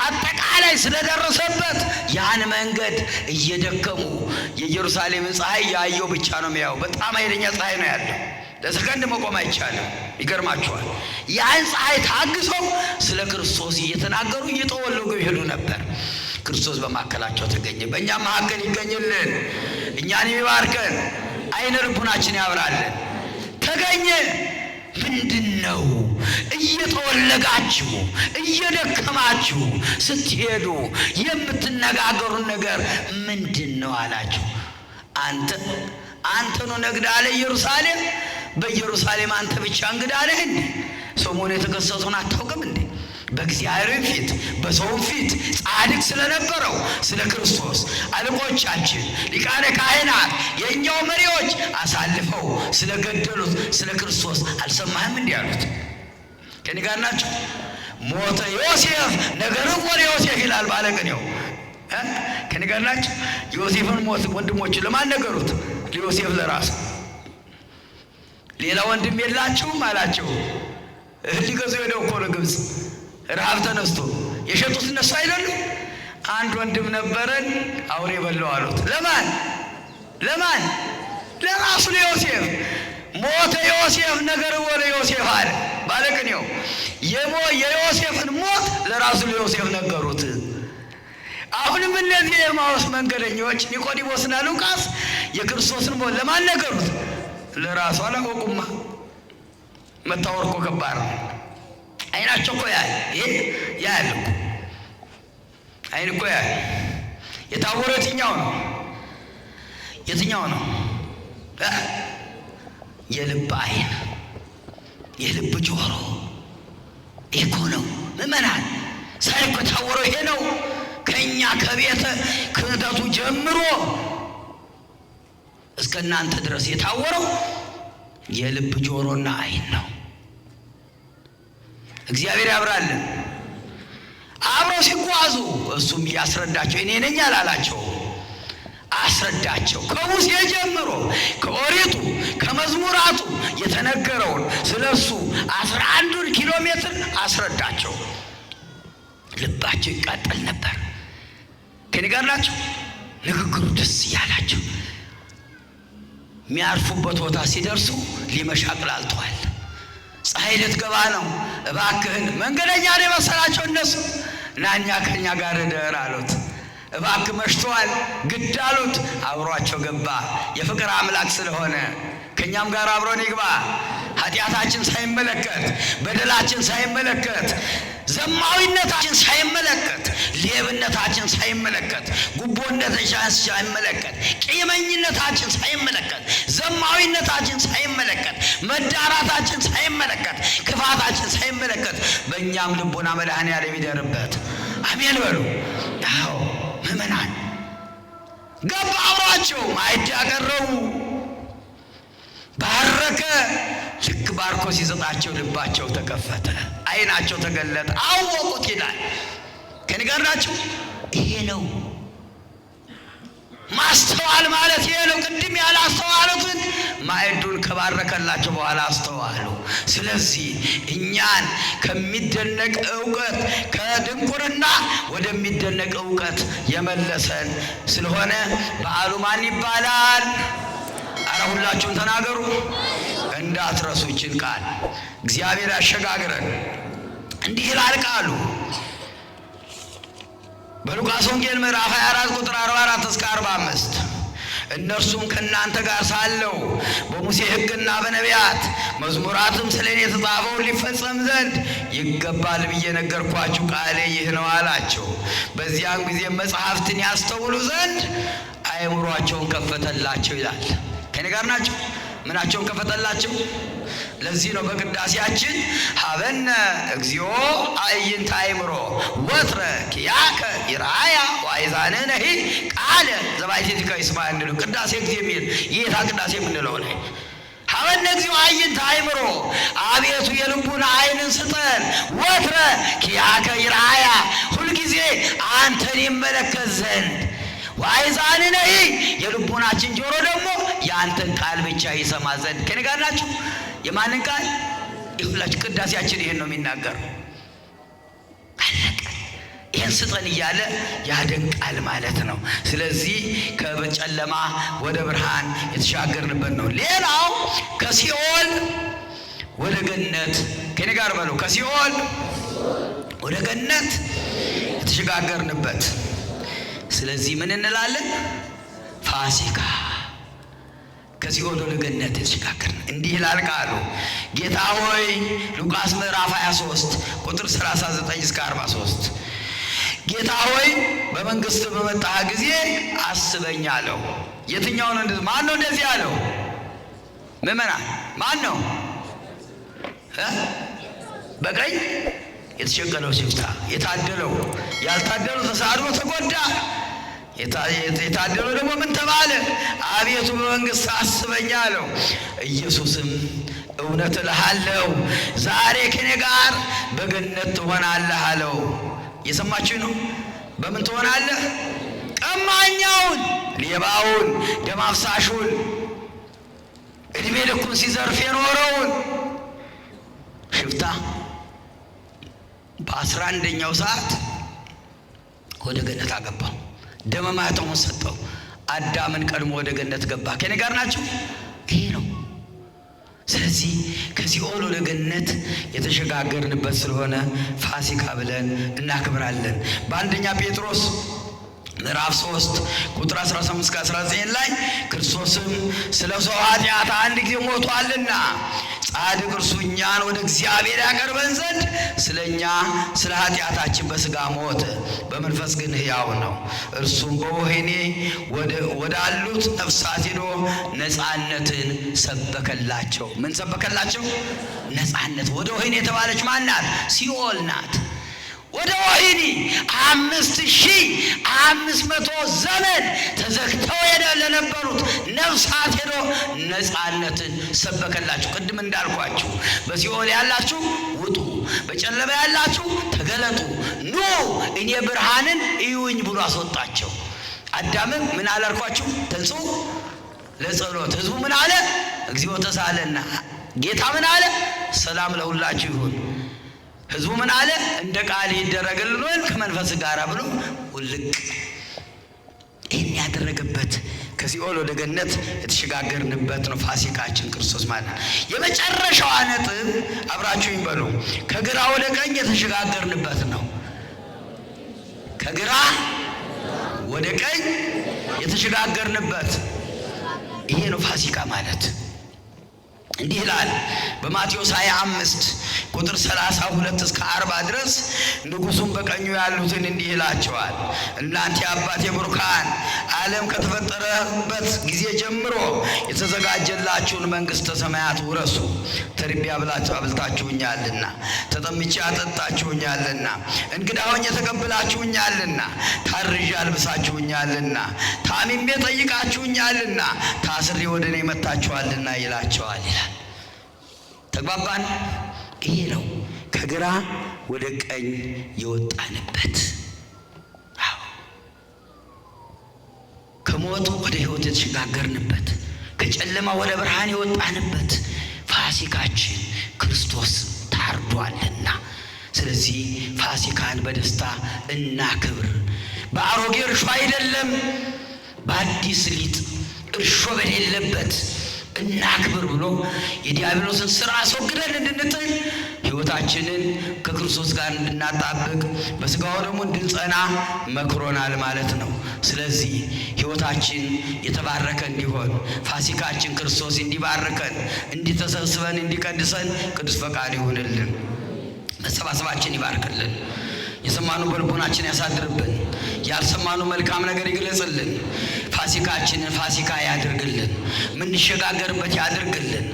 አጠቃላይ ስለደረሰበት ያን መንገድ እየደከሙ፣ የኢየሩሳሌምን ፀሐይ ያየው ብቻ ነው የሚያየው። በጣም ኃይለኛ ፀሐይ ነው ያለው። ለሰከንድ መቆም አይቻልም። ይገርማችኋል። ያን ፀሐይ ታግሰው ስለ ክርስቶስ እየተናገሩ እየጠወለጉ ይሄዱ ነበር። ክርስቶስ በመካከላቸው ተገኘ። በእኛም መካከል ይገኝልን፣ እኛን የሚባርከን፣ አይነ ልቡናችን ያብራልን። ተገኘ። ምንድን ነው እየጠወለጋችሁ እየደከማችሁ ስትሄዱ የምትነጋገሩን ነገር ምንድን ነው አላቸው። አንተ አንተኑ ነግዳ አለ ኢየሩሳሌም፣ በኢየሩሳሌም አንተ ብቻ እንግዳ ነህ እንዴ? ሰሞኑን የተከሰተውን አታውቅም እንዴ? በእግዚአብሔር ፊት በሰውም ፊት ጻድቅ ስለነበረው ስለ ክርስቶስ አለቆቻችን ሊቃነ ካህናት የእኛው መሪዎች አሳልፈው ስለገደሉት ስለ ክርስቶስ አልሰማህም? እንዲህ አሉት። ከኔ ጋር ናቸው። ሞተ ዮሴፍ ነገር ወደ ዮሴፍ ይላል ባለቅኔው። ከእኔ ጋር ናችሁ? ዮሴፍን ሞት ወንድሞቹ ለማን ነገሩት? ለዮሴፍ ለራሱ። ሌላ ወንድም የላችሁም አላቸው። እህል ሊገዙ ሄደው እኮ ነው ግብፅ። ረሃብ ተነስቶ የሸጡት እነሱ አይደሉ? አንድ ወንድም ነበረን አውሬ በላው አሉት። ለማን ለማን? ለራሱ ለዮሴፍ። ሞተ ዮሴፍ ነገር ወደ ዮሴፍ አለ ባለቅኔው። የዮሴፍን ሞት ለራሱ ለዮሴፍ ነገሩት። አሁንም እነዚህ የኤማሁስ መንገደኞች ኒቆዲሞስና ሉቃስ የክርስቶስን ሞት ለማን ነገሩት? ለራሱ። አላወቁማ። መታወር እኮ ከባድ ነው። አይናቸው እኮ ያያል፣ ይሄ ያያል እኮ አይን እኮ ያያል። የታወረው የትኛው ነው? የትኛው ነው? የልብ አይን፣ የልብ ጆሮ ይሄ እኮ ነው ምዕመናን። ዛሬ እኮ የታወረው ይሄ ነው። ከኛ ከቤተ ክህነቱ ጀምሮ እስከ እናንተ ድረስ የታወረው የልብ ጆሮና አይን ነው። እግዚአብሔር ያብራልን። አብረው ሲጓዙ እሱም እያስረዳቸው እኔ ነኝ አላላቸው፣ አስረዳቸው። ከሙሴ ጀምሮ ከኦሪቱ ከመዝሙራቱ የተነገረውን ስለ እሱ 11ን ኪሎ ሜትር አስረዳቸው። ልባቸው ይቃጠል ነበር። ከኔ ጋር ናቸው። ንግግሩ ደስ እያላቸው የሚያርፉበት ቦታ ሲደርሱ ሊመሽ አቅላልተዋል። ፀሐይ ልትገባ ነው። እባክህን መንገደኛ ነው የመሰላቸው እነሱ። ናኛ ከኛ ጋር እደር አሉት። እባክህ መሽተዋል፣ ግድ አሉት። አብሯቸው ገባ። የፍቅር አምላክ ስለሆነ ከእኛም ጋር አብሮን ይግባ። ኃጢአታችን ሳይመለከት፣ በደላችን ሳይመለከት፣ ዘማዊነታችን ሳይመለከት፣ ሌብነታችን ሳይመለከት፣ ጉቦነታችን ሳይመለከት፣ ቂመኝነታችን ሳይመለከት፣ ዘማዊነታችን ሳይመለከት፣ መዳራታችን ሳይመለከት፣ ክፋታችን ሳይመለከት በእኛም ልቦና መድኃኔዓለም ይደርበት። አሜን በሉ። አዎ ምዕመናን ገባ አብሯቸው፣ ማዕድ ያቀረቡ፣ ባረከ። ልክ ባርኮ ሲሰጣቸው ልባቸው ተከፈተ፣ ዓይናቸው ተገለጠ፣ አወቁት ይላል። ከኔ ጋር ናቸው። ይሄ ነው ማስተዋል ማለት ይሄ ነው። ቅድም ያላስተዋሉትን ማዕዱን ከባረከላቸው በኋላ አስተዋሉ። ስለዚህ እኛን ከሚደነቅ እውቀት ከድንቁርና ወደሚደነቅ እውቀት የመለሰን ስለሆነ በዓሉ ማን ይባላል? አረ ሁላችሁም ተናገሩ፣ እንዳትረሱ ይህችን ቃል። እግዚአብሔር ያሸጋግረን። እንዲህ ይላል ቃሉ በሉቃስ ወንጌል ምዕራፍ 24 ቁጥር 44 እስከ 45። እነርሱም ከእናንተ ጋር ሳለሁ በሙሴ ሕግና በነቢያት መዝሙራትም ስለ እኔ የተጻፈውን ሊፈጸም ዘንድ ይገባል ብዬ ነገርኳችሁ፣ ቃሌ ይህ ነው አላቸው። በዚያም ጊዜ መጽሐፍትን ያስተውሉ ዘንድ አእምሯቸውን ከፈተላቸው ይላል። ከኔ ጋር ናቸው። ምናቸውን ከፈተላቸው? ለዚህ ነው በቅዳሴያችን ሀበነ እግዚኦ አዕይንተ አእምሮ ወትረ ኪያከ ይርአያ ወአእዛንነሂ ቃለ ዘባሕቲትከ ይስማ እንለው። ቅዳሴ ጊዜ የሚል የጌታ ቅዳሴ የምንለው ነው። ሀበነ እግዚኦ አዕይንተ አእምሮ፣ አቤቱ የልቡን ዓይንን ስጠን። ወትረ ኪያከ ይርአያ፣ ሁልጊዜ አንተን ይመለከት ዘንድ፣ ወአእዛንነሂ፣ የልቡናችን ጆሮ ደግሞ የአንተን ቃል ብቻ ይሰማ ዘንድ። ከኔ ጋር ናችሁ? የማንን ቃል? ይሁላችሁ ቅዳሴያችን ይሄን ነው የሚናገረው። አለቀ። ይህን ስጠን እያለ ያደንቃል ማለት ነው። ስለዚህ ከጨለማ ወደ ብርሃን የተሻገርንበት ነው። ሌላው ከሲኦል ወደ ገነት፣ ከኔ ጋር በሉ፣ ከሲኦል ወደ ገነት የተሸጋገርንበት። ስለዚህ ምን እንላለን? ፋሲካ ከሲኦል ወደ ገነት የተሸጋገርን። እንዲህ ይላል ቃሉ። ጌታ ሆይ፣ ሉቃስ ምዕራፍ 23 ቁጥር 39 እስከ 43፣ ጌታ ሆይ በመንግስት በመጣህ ጊዜ አስበኝ አለው። የትኛው ነው? ማን ነው እንደዚህ አለው? ምዕመናን ማን ነው? በቀኝ የተሸቀለው ሽፍታ የታደለው፣ ያልታደለው ተሳድቦ ተጎዳ። የታደለው ደግሞ ምን ተባለ? አቤቱ በመንግስት አስበኝ አለው። ኢየሱስም እውነት እልሃለሁ ዛሬ ከኔ ጋር በገነት ትሆናለህ አለው። የሰማችሁ ነው። በምን ትሆናለህ? ቀማኛውን፣ ሌባውን፣ ደም አፍሳሹን፣ እድሜ ልኩን ሲዘርፍ የኖረውን ሽፍታ በ11ኛው ሰዓት ወደ ገነት አገባው። ደመ ማኅተሙን ሰጠው። አዳምን ቀድሞ ወደ ገነት ገባ። ከኔ ጋር ናቸው። ይሄ ነው። ስለዚህ ከሲኦል ወደ ገነት የተሸጋገርንበት ስለሆነ ፋሲካ ብለን እናክብራለን። በአንደኛ ጴጥሮስ ምዕራፍ 3 ቁጥር 18 እስከ 19 ላይ ክርስቶስም ስለ ሰው ኃጢአት አንድ ጊዜ ሞቷልና ጻድቅ እርሱ እኛን ወደ እግዚአብሔር ያቀርበን ዘንድ ስለ እኛ ስለ ኃጢአታችን በሥጋ ሞተ፣ በመንፈስ ግን ሕያው ነው። እርሱም በወህኒ ወዳሉት ነፍሳት ሄዶ ነፃነትን ሰበከላቸው። ምን ሰበከላቸው? ነፃነት። ወደ ወህኒ የተባለች ማን ናት? ሲኦል ናት። ወደ ወህኒ 5500 ዘመን ተዘግተው ለነበሩት ነፍሳት ሄዶ ነፃነትን ሰበከላችሁ። ቅድም እንዳልኳችሁ በሲኦል ያላችሁ ውጡ፣ በጨለማ ያላችሁ ተገለጡ፣ ኑ እኔ ብርሃንን እዩኝ ብሎ አስወጣቸው። አዳምም ምን አላልኳችሁ? ተንሥኡ ለጸሎት። ህዝቡ ምን አለ? እግዚኦ ተሳለና። ጌታ ምን አለ? ሰላም ለሁላችሁ ይሁን። ህዝቡ ምን አለ? እንደ ቃል ይደረግልን ወይም ከመንፈስ ጋር ብሎ ውልቅ። ይህን ያደረገበት ከሲኦል ወደ ገነት የተሸጋገርንበት ነው ፋሲካችን ክርስቶስ ማለት ነው። የመጨረሻዋ ነጥብ አብራችሁኝ በሉ፣ ከግራ ወደ ቀኝ የተሸጋገርንበት ነው። ከግራ ወደ ቀኝ የተሸጋገርንበት ይሄ ነው ፋሲካ ማለት። እንዲህ ይላል በማቴዎስ 25 ቁጥር 32 እስከ 40 ድረስ ንጉሡም በቀኙ ያሉትን እንዲህ ይላቸዋል፣ እናንተ የአባቴ ቡሩካን ዓለም ከተፈጠረበት ጊዜ ጀምሮ የተዘጋጀላችሁን መንግሥተ ሰማያት ውረሱ። ተርቤ አብልታችሁኛልና፣ ተጠምቼ አጠጣችሁኛልና፣ እንግዳ ሆኜ ተቀብላችሁኛልና፣ ታርዤ አልብሳችሁኛልና፣ ታምሜ ጠይቃችሁኛልና፣ ታስሬ ወደ እኔ መጥታችኋልና ይላቸዋል ይላል። ተግባባን? ይሄ ነው ከግራ ወደ ቀኝ የወጣንበት። አዎ፣ ከሞት ወደ ሕይወት የተሸጋገርንበት፣ ከጨለማ ወደ ብርሃን የወጣንበት ፋሲካችን ክርስቶስ ታርዷልና። ስለዚህ ፋሲካን በደስታ እናክብር። በአሮጌ እርሾ አይደለም፣ በአዲስ ሊጥ እርሾ በሌለበት እናክብር ብሎ የዲያብሎስን ስራ አስወግደን እንድንጥል ሕይወታችንን ከክርስቶስ ጋር እንድናጣብቅ በስጋው ደግሞ እንድንጸና መክሮናል ማለት ነው። ስለዚህ ሕይወታችን የተባረከ እንዲሆን ፋሲካችን ክርስቶስ እንዲባርከን፣ እንዲተሰብስበን፣ እንዲቀድሰን ቅዱስ ፈቃድ ይሁንልን። መሰባሰባችን ይባርክልን። የሰማኑ በልቦናችን ያሳድርብን። ያልሰማኑ መልካም ነገር ይግለጽልን። ፋሲካችንን ፋሲካ ያድርግልን። የምንሸጋገርበት ያድርግልን።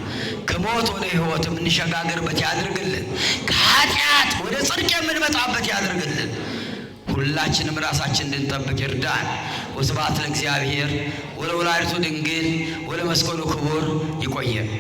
ከሞት ወደ ሕይወት የምንሸጋገርበት ያድርግልን። ከኃጢአት ወደ ጽድቅ የምንመጣበት ያድርግልን። ሁላችንም ራሳችን እንድንጠብቅ ይርዳን። ወስብሐት ለእግዚአብሔር ወለወላዲቱ ድንግል ወለመስቀሉ ክቡር። ይቆየን።